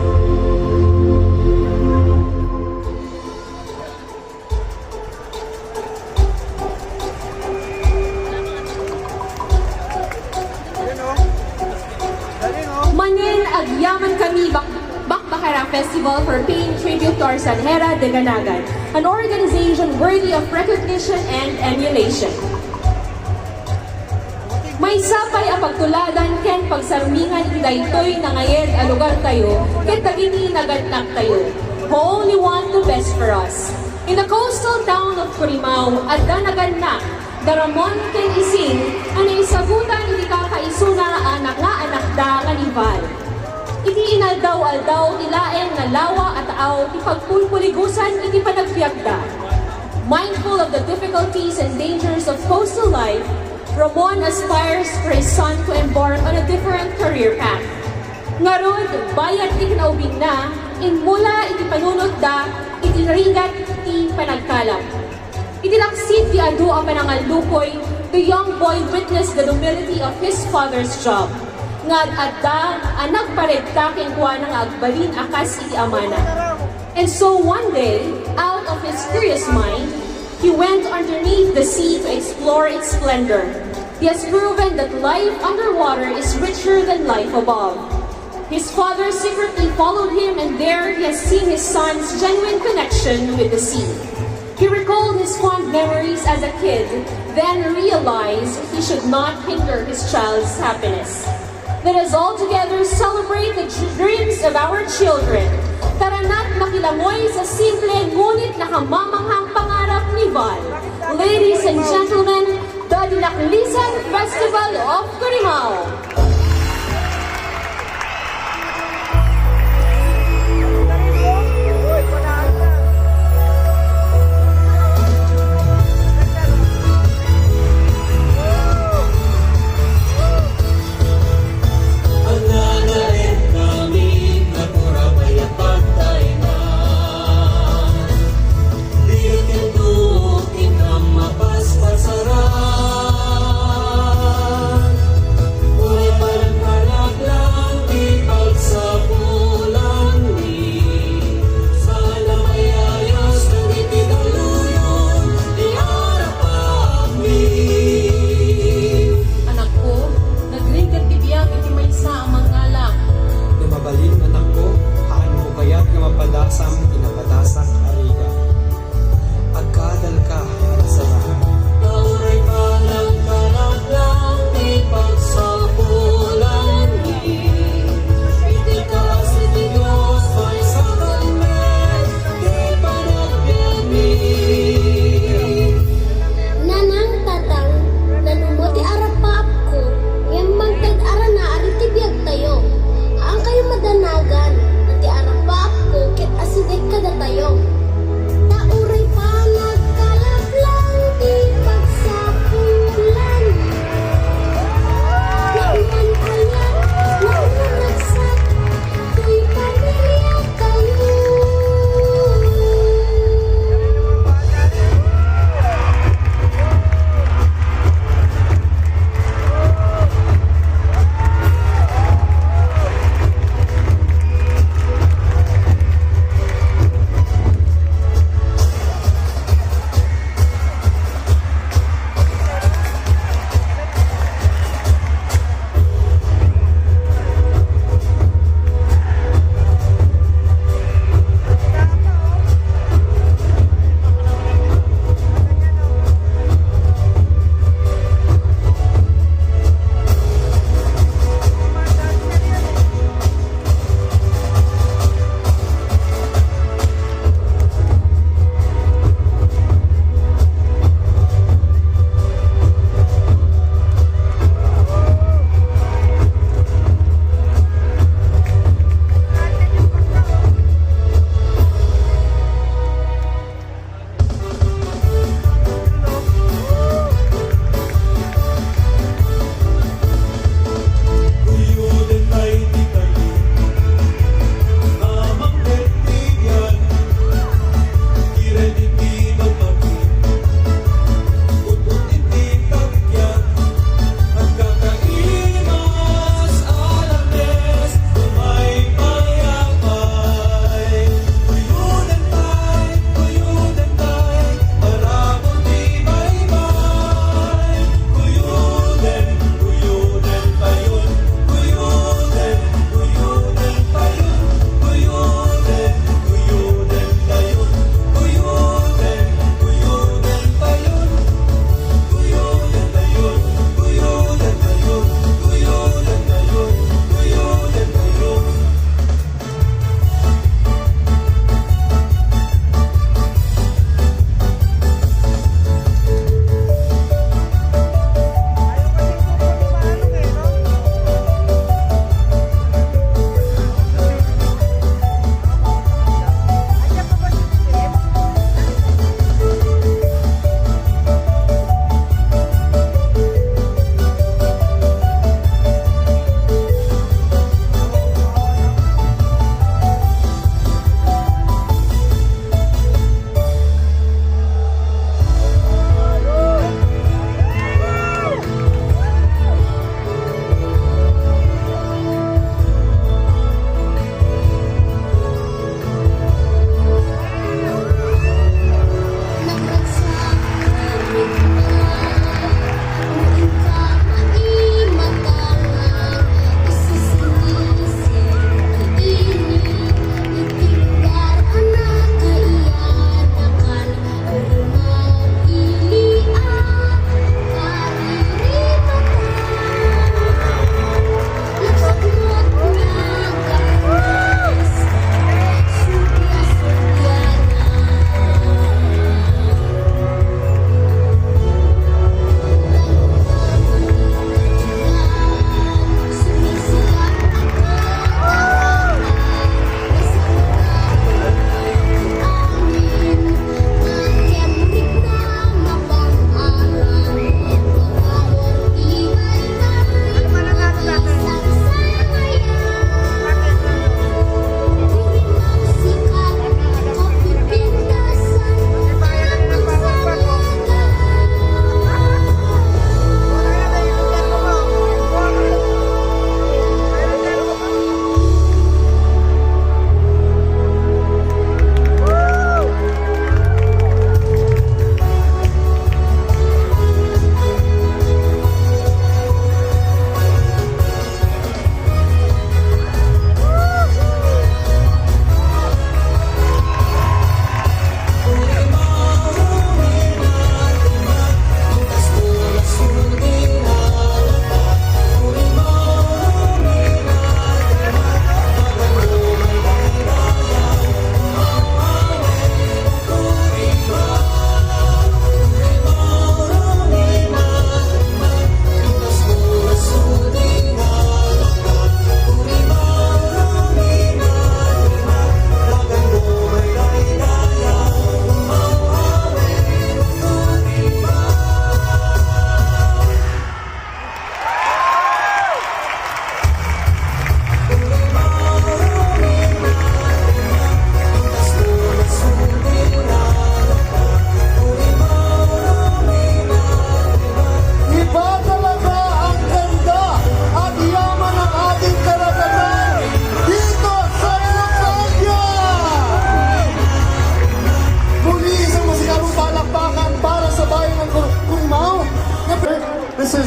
Manen, agyaman kami Bak-, Bakbakara Festival for paying tribute to our Sanjera de Ganagan, an organization worthy of recognition and emulation. Maysa pay a pagtuladan ken pagsarumingan iti daytoy nangayed a lugartayo ket dagiti nagannaktayo, who only want the best for us. In the coastal town of Curimao, adda nagannak da Ramon ken Ising a naisagutan iti kakaisuna a nangaanakda nga ni Val. Iti inaldaw-aldaw ti laeng nga lawa a taaw ti pagpulpuligusan iti panagbiagda. Mindful of the difficulties and dangers of coastal life, Ramon aspires for his son to embark on a different career path. Ngarud, bayat ti kinaubingna, immula iti panunotda iti rigat ti panagkalap. Iti laksid ti adu a panangallukoy, the young boy witnessed the nobility of his father's job. Nga adda a nagparegta kenkuana nga agbalin a kas iti amana. And so one day, out of his curious mind, he went underneath the sea to explore its splendor. He has proven that life underwater is richer than life above. His father secretly followed him, and there he has seen his son's genuine connection with the sea. He recalled his fond memories as a kid, then realized he should not hinder his child's happiness. Let us all together celebrate the dr-, dreams of our children. Tara na't makilangoy sa simple ngunit nakamamanghang pangarap ni Val. Ladies and gentlemen, the Dinaklisan Festival of Curimao.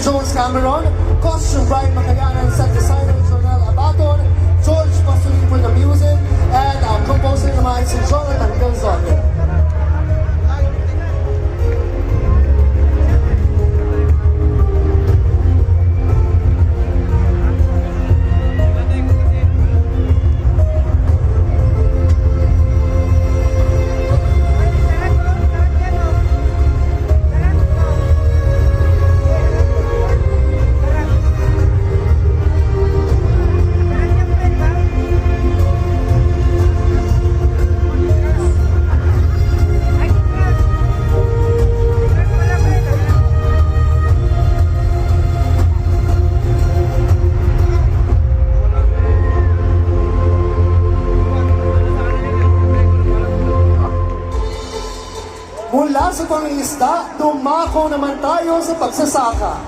Jones Cameron, costume Brian Makayanan, set designer Jonel Abaton, George Pasulin for the music, and ang composer naman si Jonathan Gonzaga. Mula sa pangingisda, dumako naman tayo sa pagsasaka.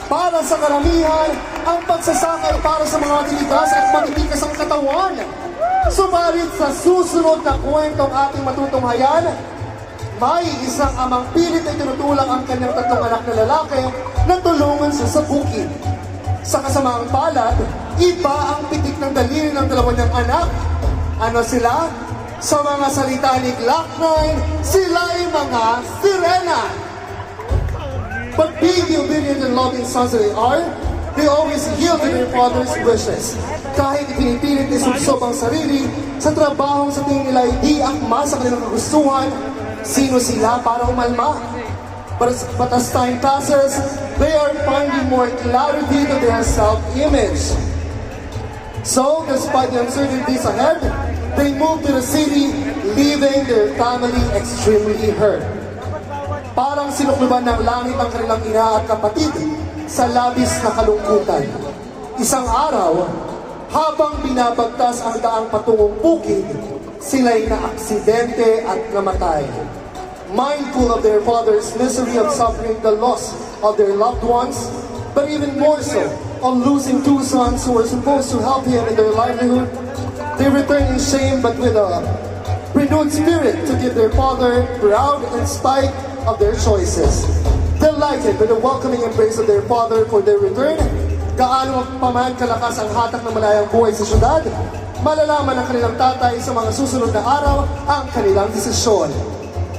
Para sa karamihan, ang pagsasaka ay para sa mga titigas at matitigas ang katawan. Subalit sa susunod na kwentong ating matutunghayan, may isang amang pilit na itinutulak ang kanyang tatlong anak na lalaki na tulungan siya sa bukid. Sa kasamaang palad, iba ang pitik ng daliri ng dalawa niyang anak. Ano sila? Sa mga salita ni Glock nine, sila'y mga sirena. But being the obedient and loving sons that they are, they always yield to their father's wishes. Kahit ipinipilit ni Subsob ang sarili sa trabahong sa tingin nila ay di akma sa kanilang kagustuhan, sino sila para umalma? But as, but as time passes, they are finding more clarity to their self-image. So, despite the uncertainties ahead, they move to the city, leaving their family extremely hurt. Parang sinukluban ng langit ang kanilang ina at kapatid sa labis na kalungkutan. Isang araw, habang binabagtas ang daang patungong bukid, sila'y naaksidente at namatay. Mindful of their father's misery of suffering the loss of their loved ones, but even more so of losing two sons who were supposed to help him in their livelihood, they return in shame but with a renewed spirit to give their father ground in spite of their choices. Delighted by the welcoming embrace of their father for their return, gaano pa man kalakas ang hatak ng malayang buhay sa syudad, malalaman ng kanilang tatay sa mga susunod na araw ang kanilang desisyon.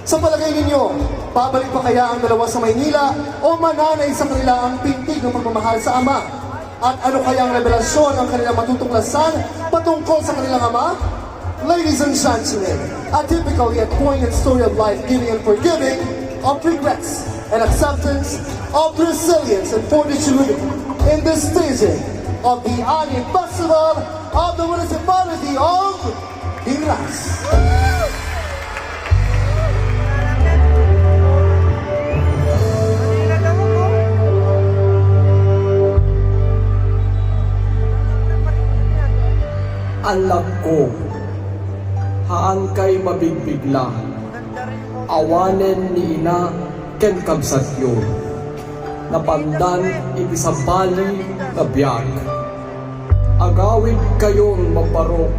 Sa palagay ninyo, babalik pa kaya ang dalawa sa Maynila o mananay sa kanila ang pintig ng pagmamahal sa ama? At ano kaya ang revelasyon ang kanilang matutuklasan patungkol sa kanilang ama? Ladies and gentlemen, a typical yet poignant story of life giving and forgiving, of regrets and acceptance, of resilience and fortitude in the staging of the Ani Festival of the Municipality of Pinas. Anak ko, haankay mabigbigla. Awanen ni ina ken kabsatyo. Napandan iti sabali nga biag. Agawidkayon mabarok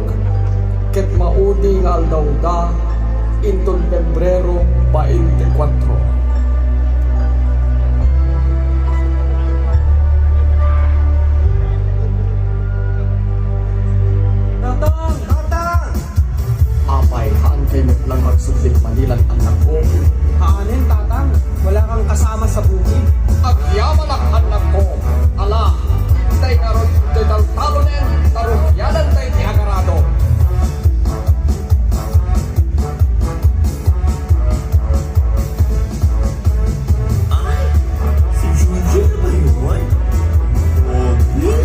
ket maudi nga aldawda inton Pebrero bainte kuatro. Tatang! Tatang! Apay, haankay met lang magsublit manilan, anakko? Haanen, Tatang. Wala kang kasama sa bukid. Agyamanak, anakko. Ala, tay ngarud, tay taltalonen, tarugiadan tay ti agarado. Ay, si Junjun na ba yun? Pogi!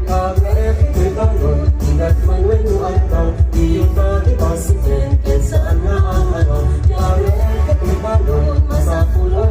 Agar iti balon, inat man wenno adda, ita ti basiken, ken saan nga ammano. Agar iti balon, masapul a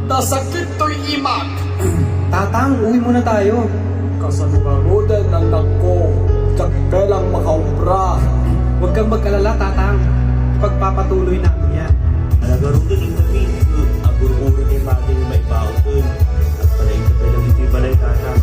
Nasakit toy imak. Tatang, uwi muna tayo. Kasano ngaruden, anakko? Diak lang makaobra. Huwag kang mag-alala, Tatang. Pagpapatuloy namin yan. Ala ngaruden, Inday, agur-uray ti padi nga maibaon. Palaita pay lang iti balay, Tatang.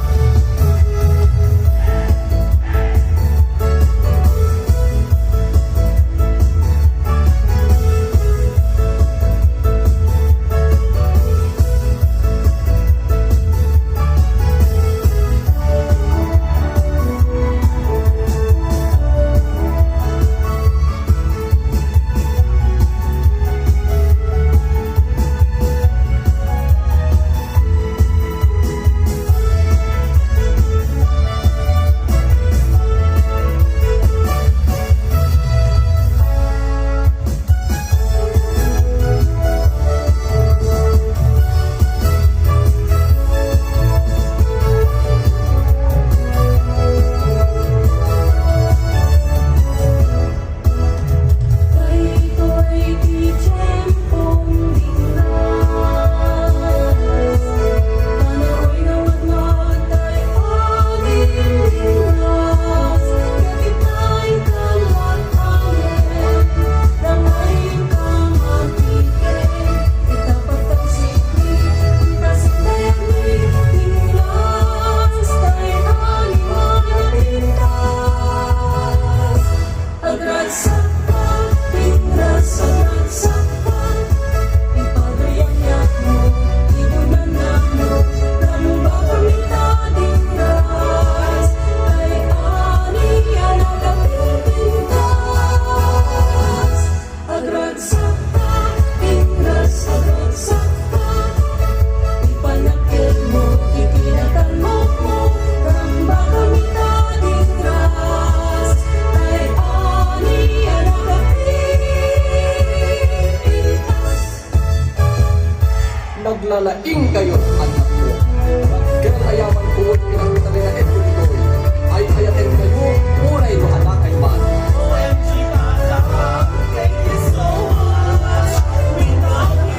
Agragsakta, pinras, agragsakta, ipanakkel mo, iti natalmo mo, ramba kami ta di ras, tay ani a nakapipintas. Naglalaing kayo, anakko. Ket ayaman ko, pinagtalinaed ko ditoy. Ay, ayaten kayo, uray no adakay man. O M G, Tatang, thank you so much. We love you.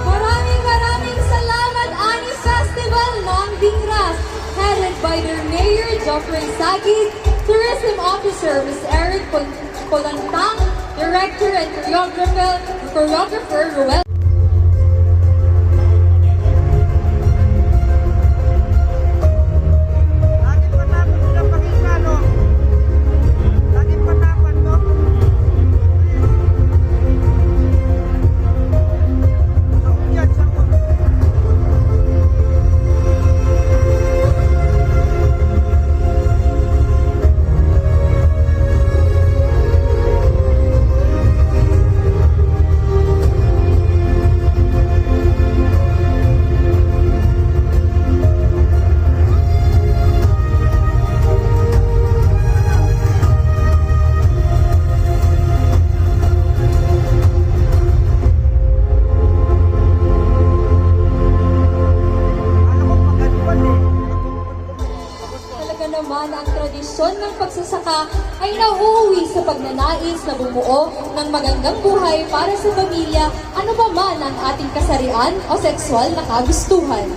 Maraming, maraming salamat, Ani Festival ng Dingras, headed by their Mayor Geoffrey Sagid, Tourism Officer Miss Eric Pol-, Polantang, Director and Choreographer, Choreographer Ruel. Laging patapon sila pangingalo. Laging patapon, no? Sa udyat, sa Talaga naman, ang tradisyon ng pagsasaka ay nauuwi sa pagnanais na bumuo ng magandang buhay para sa pamilya, ano pa man ang ating kasarian o sexual na kagustuhan.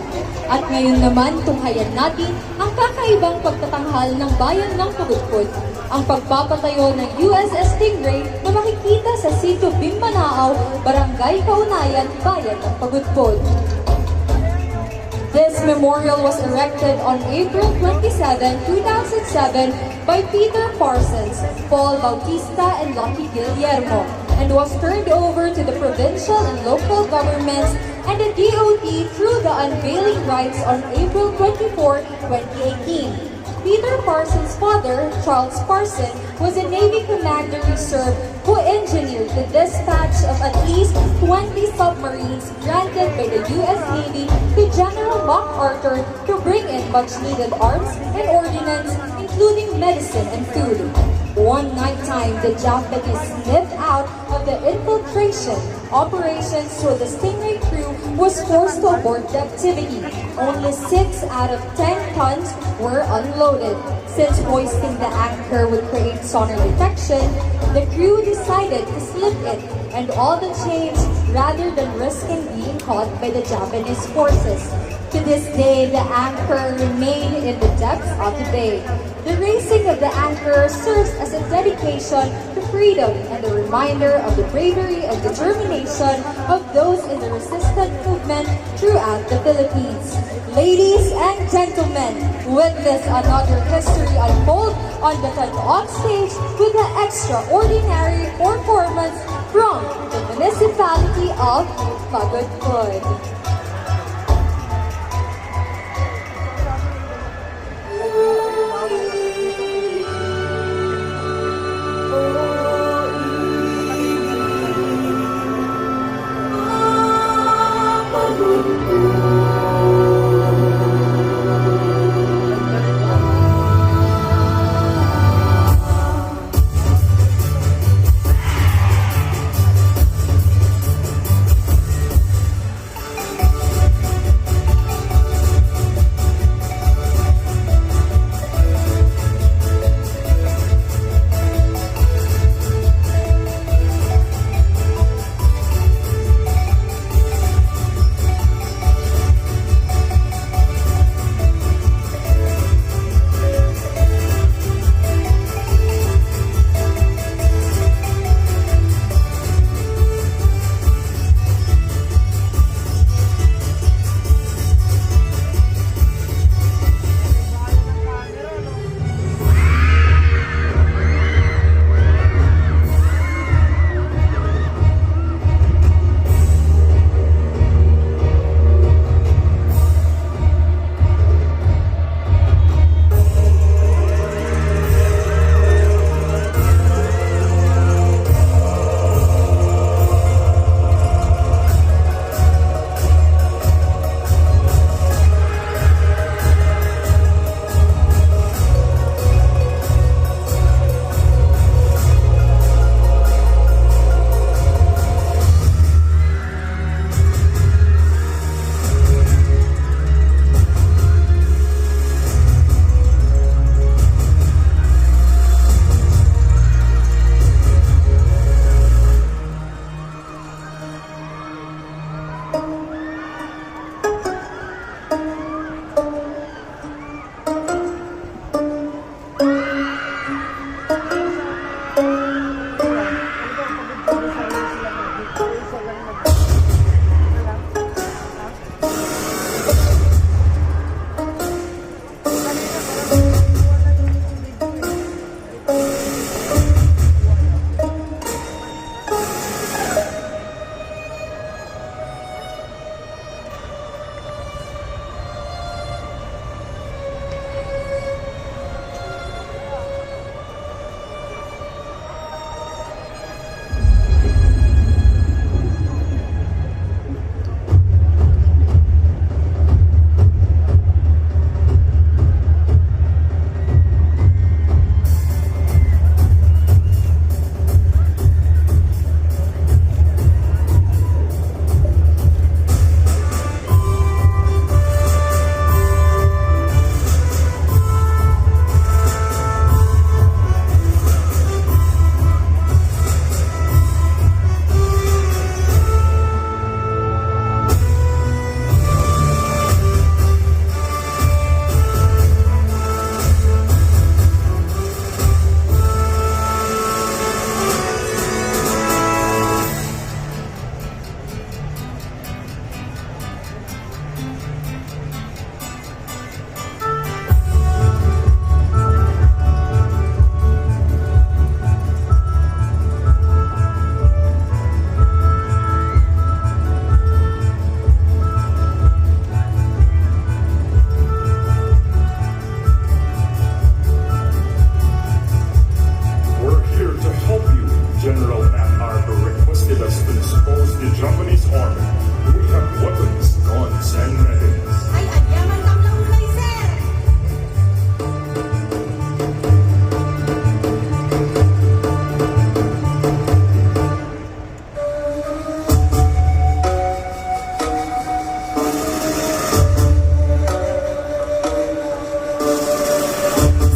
At ngayon naman, tunghayan natin ang kakaibang pagtatanghal ng bayan ng Pagudpud, ang pagpapatayo ng U S S Stingray na makikita sa Sitio Bimbanaaw, Barangay Kaunayan, Bayan ng Pagudpud. This memorial was erected on April twenty-seven, two thousand seven, by Peter Parsons, Paul Bautista, and Lucky Guillermo, and was turned over to the provincial and local governments and the D O T through the unveiling rites on April twenty-fourth, twenty eighteen. Peter Parsons' father, Charles Parson, was a Navy commander who served, who engineered the dispatch of at least twenty submarines granted by the U S Navy to General MacArthur to bring in much needed arms and ordnance, including medicine and food. One nighttime, the Japanese slipped out of the infiltration operations, so the Stingray crew was forced to abort the activity. Only six out of ten tons were unloaded. Since hoisting the anchor would create sonar detection, the crew decided to slip it and all the chains rather than risking being caught by the Japanese forces. To this day, the anchor remain in the depths of the bay. The raising of the anchor serves as a dedication to freedom and a reminder of the bravery and determination of those in the resistance movement throughout the Philippines. Ladies and gentlemen, witness another history unfold on the Tanduak stage with the extraordinary performance from the municipality of Pagudpud. Japanese Army. We have weapons, guns, and readiness. Ay, agyaman kam la unay, sir!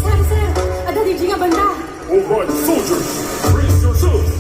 Sir, sir! Adda didi nga banda! All right, soldiers, brace yourselves!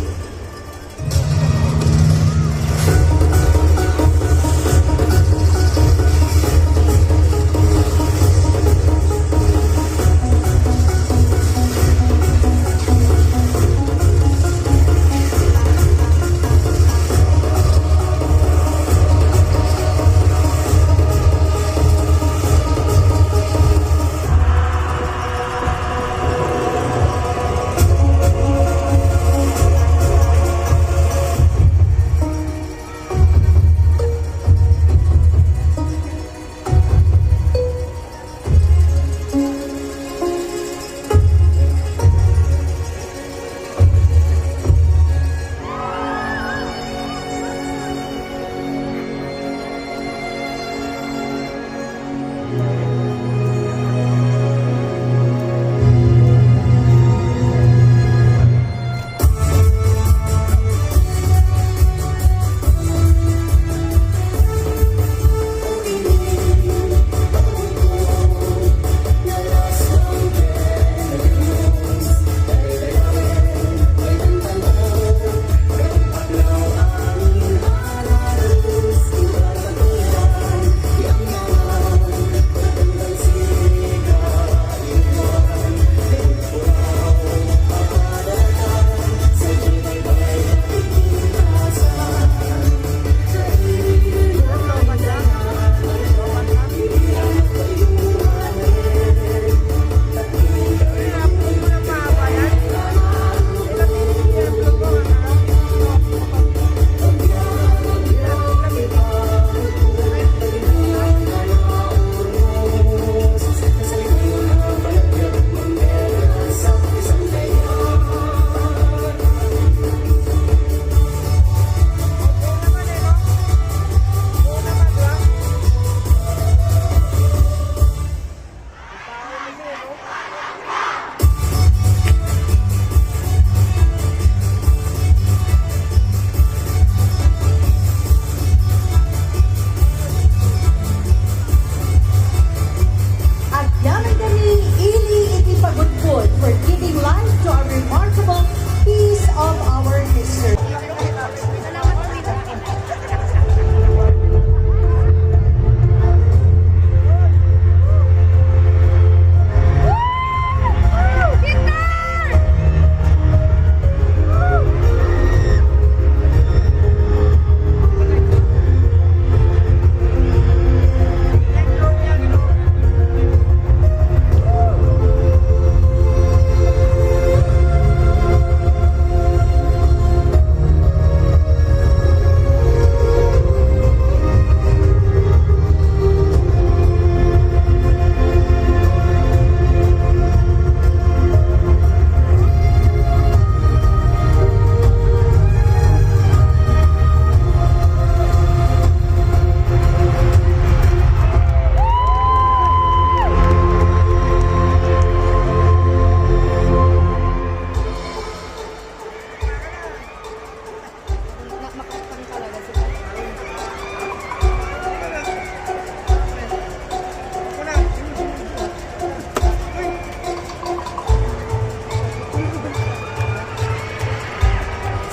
Agyaman kami ili iti pagudpod for giving life to a remarkable piece of our history.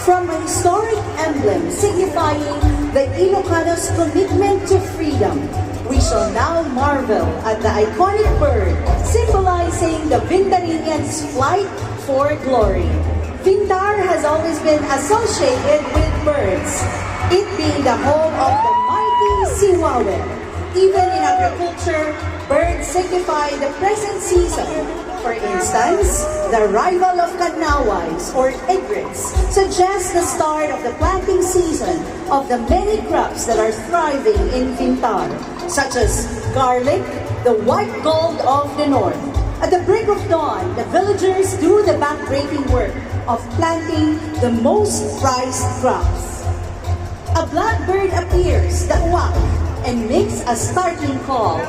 From a historic emblem signifying the Ilocanos' commitment to freedom, we shall now marvel at the iconic bird symbolizing the Vintarinians' flight for glory. Vintar has always been associated with birds, it being the home of the mighty Sihuahue. Even in agriculture, birds signify the present season. For instance, the arrival of kanawais or egrets suggests the start of the planting season of the many crops that are thriving in Vintar, such as garlic, the white gold of the north. At the break of dawn, the villagers do the backbreaking work of planting the most prized crops. A blackbird appears, the uwak, and makes a startling call.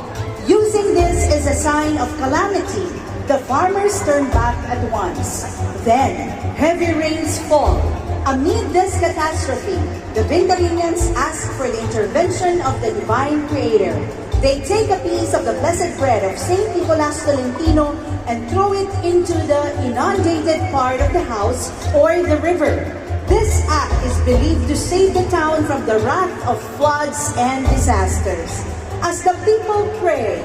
Using this as a sign of calamity, the farmers turn back at once. Then, heavy rains fall. Amid this catastrophe, the Vintarinians ask for the intervention of the divine creator. They take a piece of the blessed bread of Saint Nicolas Tolentino and throw it into the inundated part of the house or the river. This act is believed to save the town from the wrath of floods and disasters. As the people pray,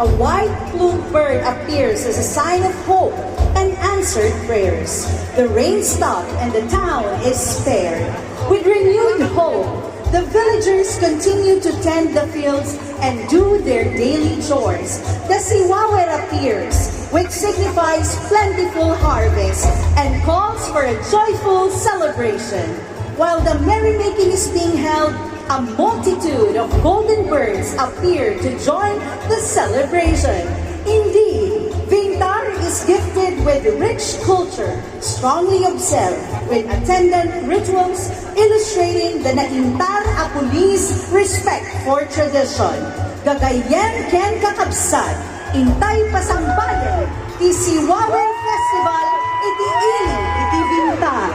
a white-plumed bird appears as a sign of hope and answered prayers. The rain stopped and the town is spared. With renewed hope, the villagers continue to tend the fields and do their daily chores. The siwawer appears, which signifies plentiful harvest and calls for a joyful celebration. While the merrymaking is being held, a multitude of golden birds appear to join the celebration. Indeed, Vintar is gifted with rich culture, strongly observed with attendant rituals illustrating the naintar a police respect for tradition. Gagayyem ken kakabsat, intay pasambayen ti Siwawer Festival iti ili iti Vintar.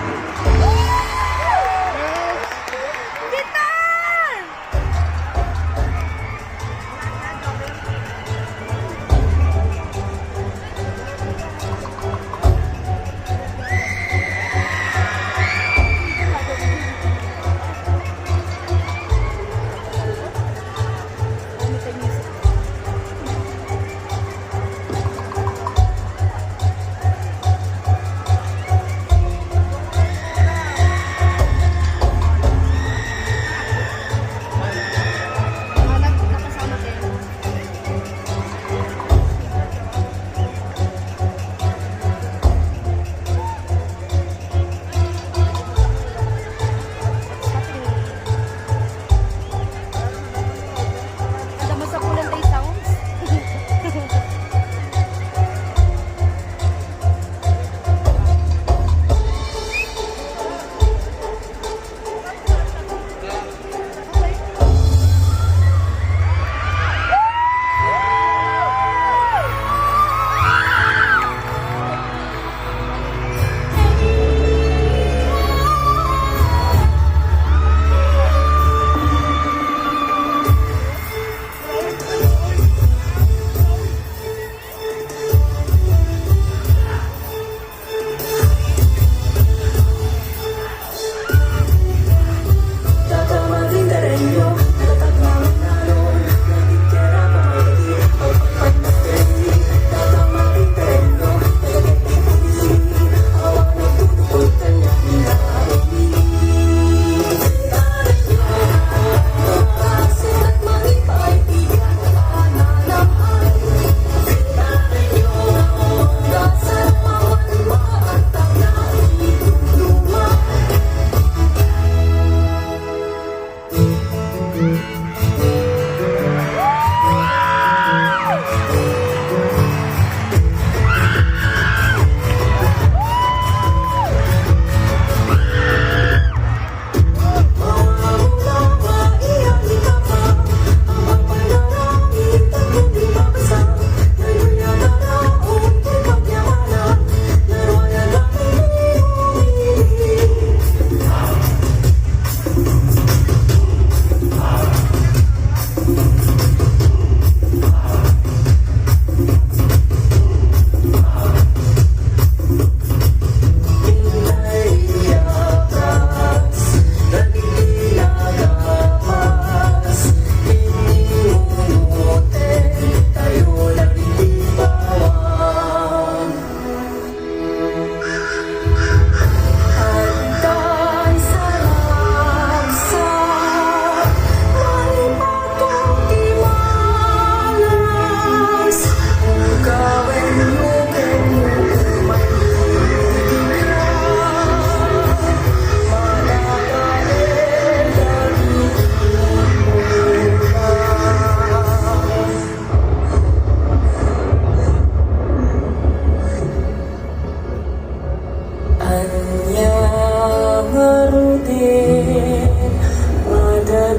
Ada masapulan tayo sounds.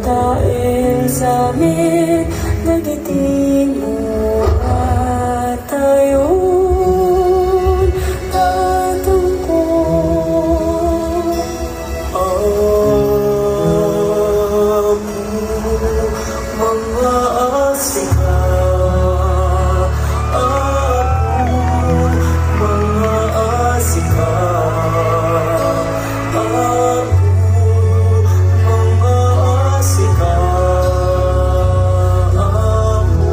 Laeng sa amin dagiti muartayon, Tatangko. Apo, mangngaasika. Apo, mangngaasika. Apo, mangngaasika. Apo,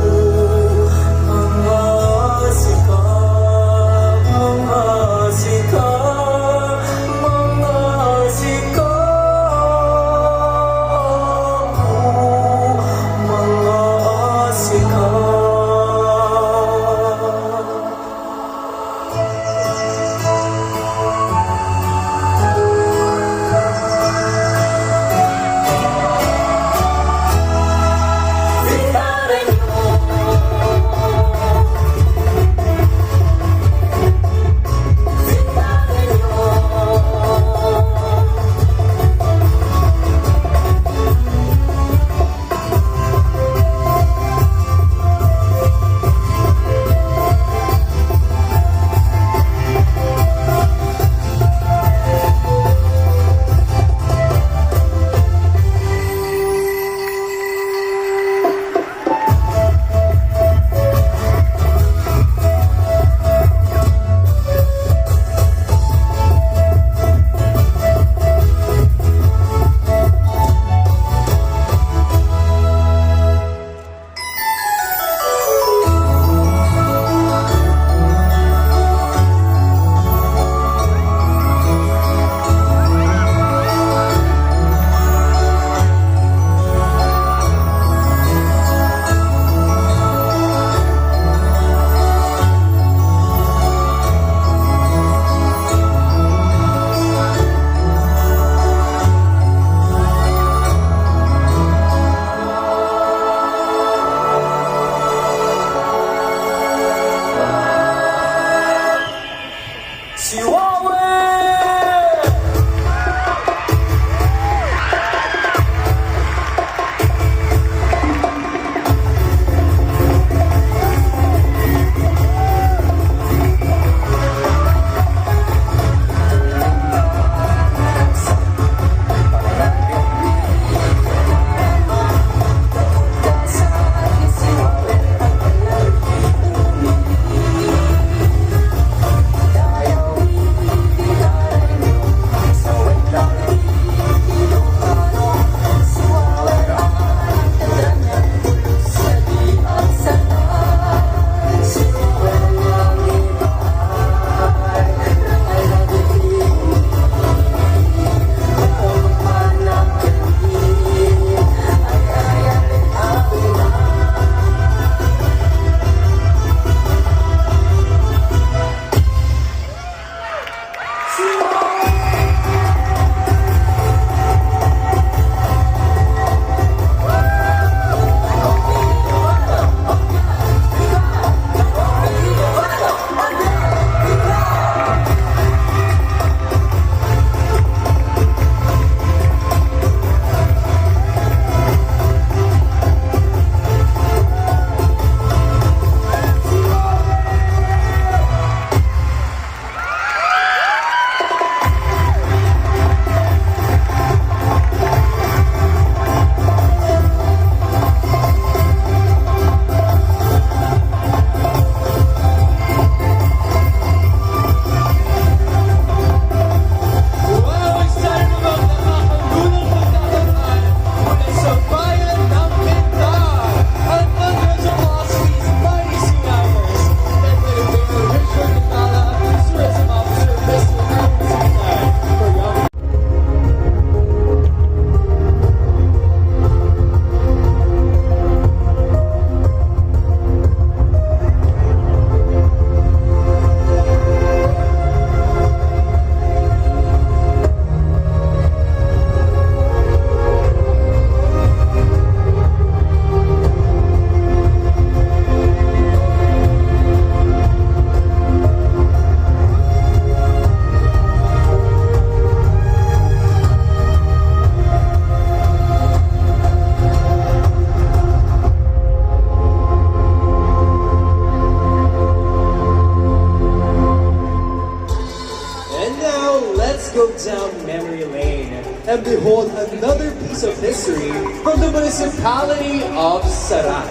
The municipality of Sarat.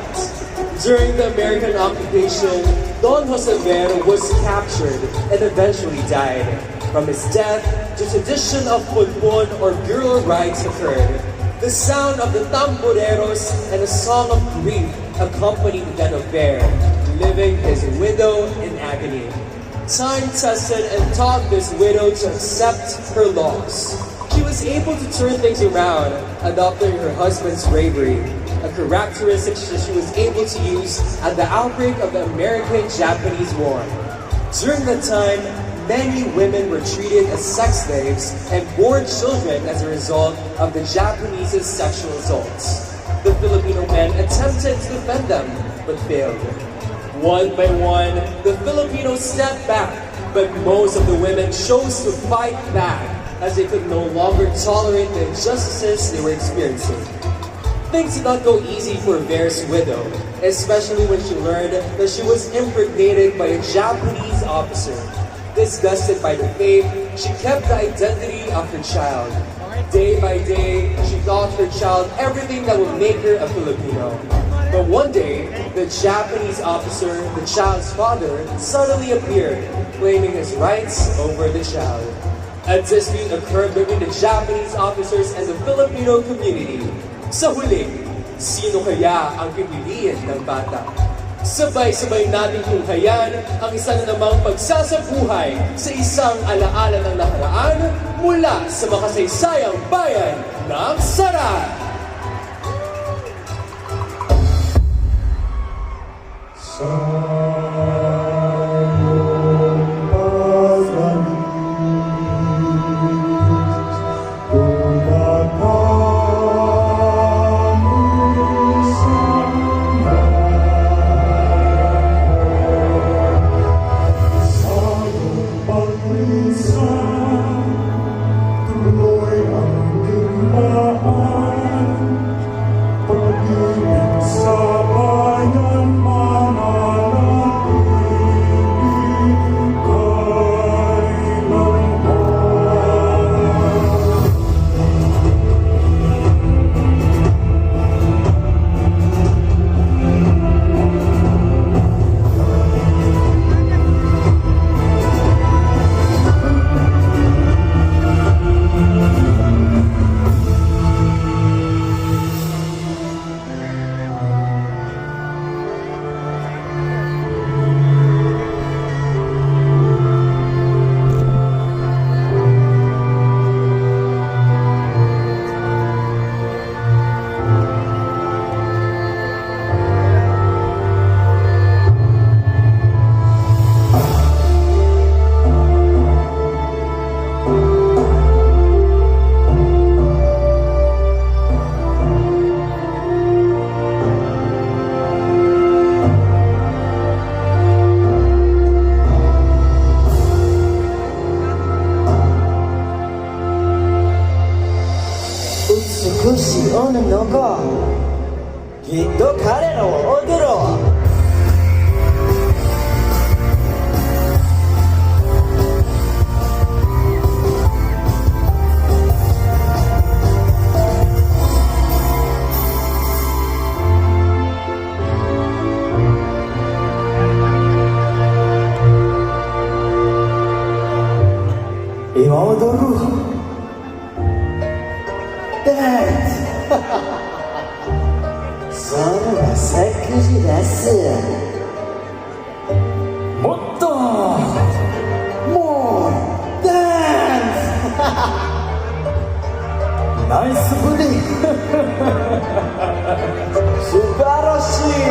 During the American occupation, Don Jose Ver was captured and eventually died. From his death, the tradition of punpun or burial rites occurred. The sound of the tamboreros and a song of grief accompanied the death of Ver, leaving his widow in agony. Time tested and taught this widow to accept her loss. She was able to turn things around, adopting her husband's bravery, a characteristic that she was able to use at the outbreak of the American-Japanese War. During that time, many women were treated as sex slaves and bore children as a result of the Japanese's sexual assaults. The Filipino men attempted to defend them, but failed. One by one, the Filipinos stepped back, but most of the women chose to fight back as they could no longer tolerate the injustices they were experiencing. Things did not go easy for Ver's widow, especially when she learned that she was impregnated by a Japanese officer. Disgusted by the fate, she kept the identity of her child. Day by day, she taught her child everything that would make her a Filipino. But one day, the Japanese officer, the child's father, suddenly appeared, claiming his rights over the child. A dispute occurred between the Japanese officers and the Filipino community. Sa huli, sino kaya ang pipiliin ng bata? Sabay-sabay nating tunghayan ang isa na namang pagsasabuhay sa isang alaala ng nakaraan mula sa makasaysayang bayan ng Sarat. Pag-ibig sa bayan mananatili kailanman. Utsukushi Ononoko. Giddo karero odoro. Imaodoro. Dance! Sono sexy desu. Motto! More dance! Nice booty! Subarashi!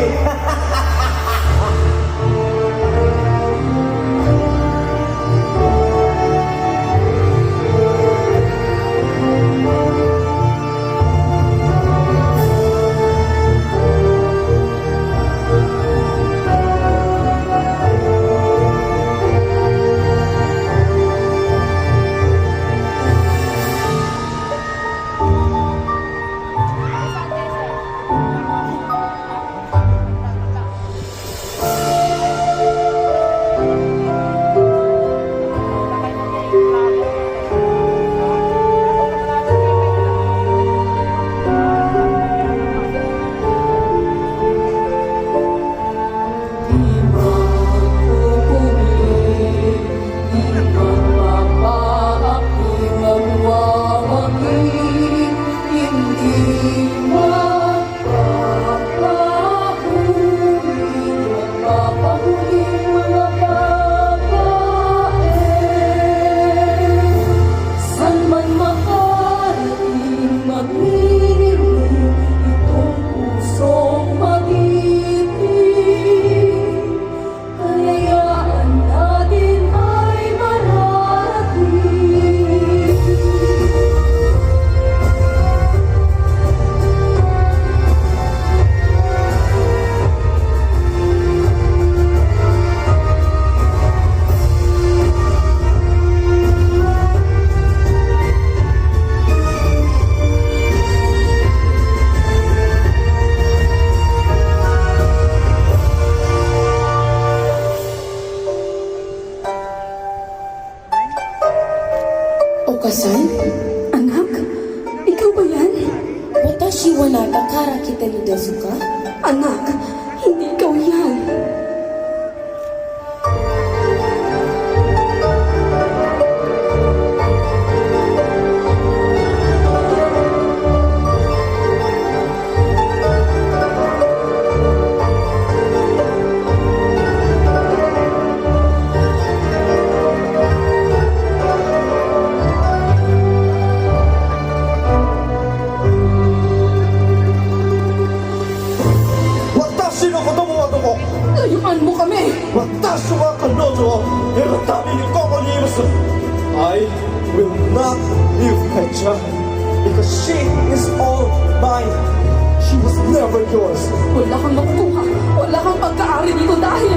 Tenido suka? Anak, hindi ikaw yan. Watashi no koto mo, Madoko! Layuan mo kami! Watashi wa kanojo o iratami ni Koko ni Imasu. I will not leave my child because she is all mine. She was never yours. Wala kang makukuha. Wala kang pagkaari dito dahil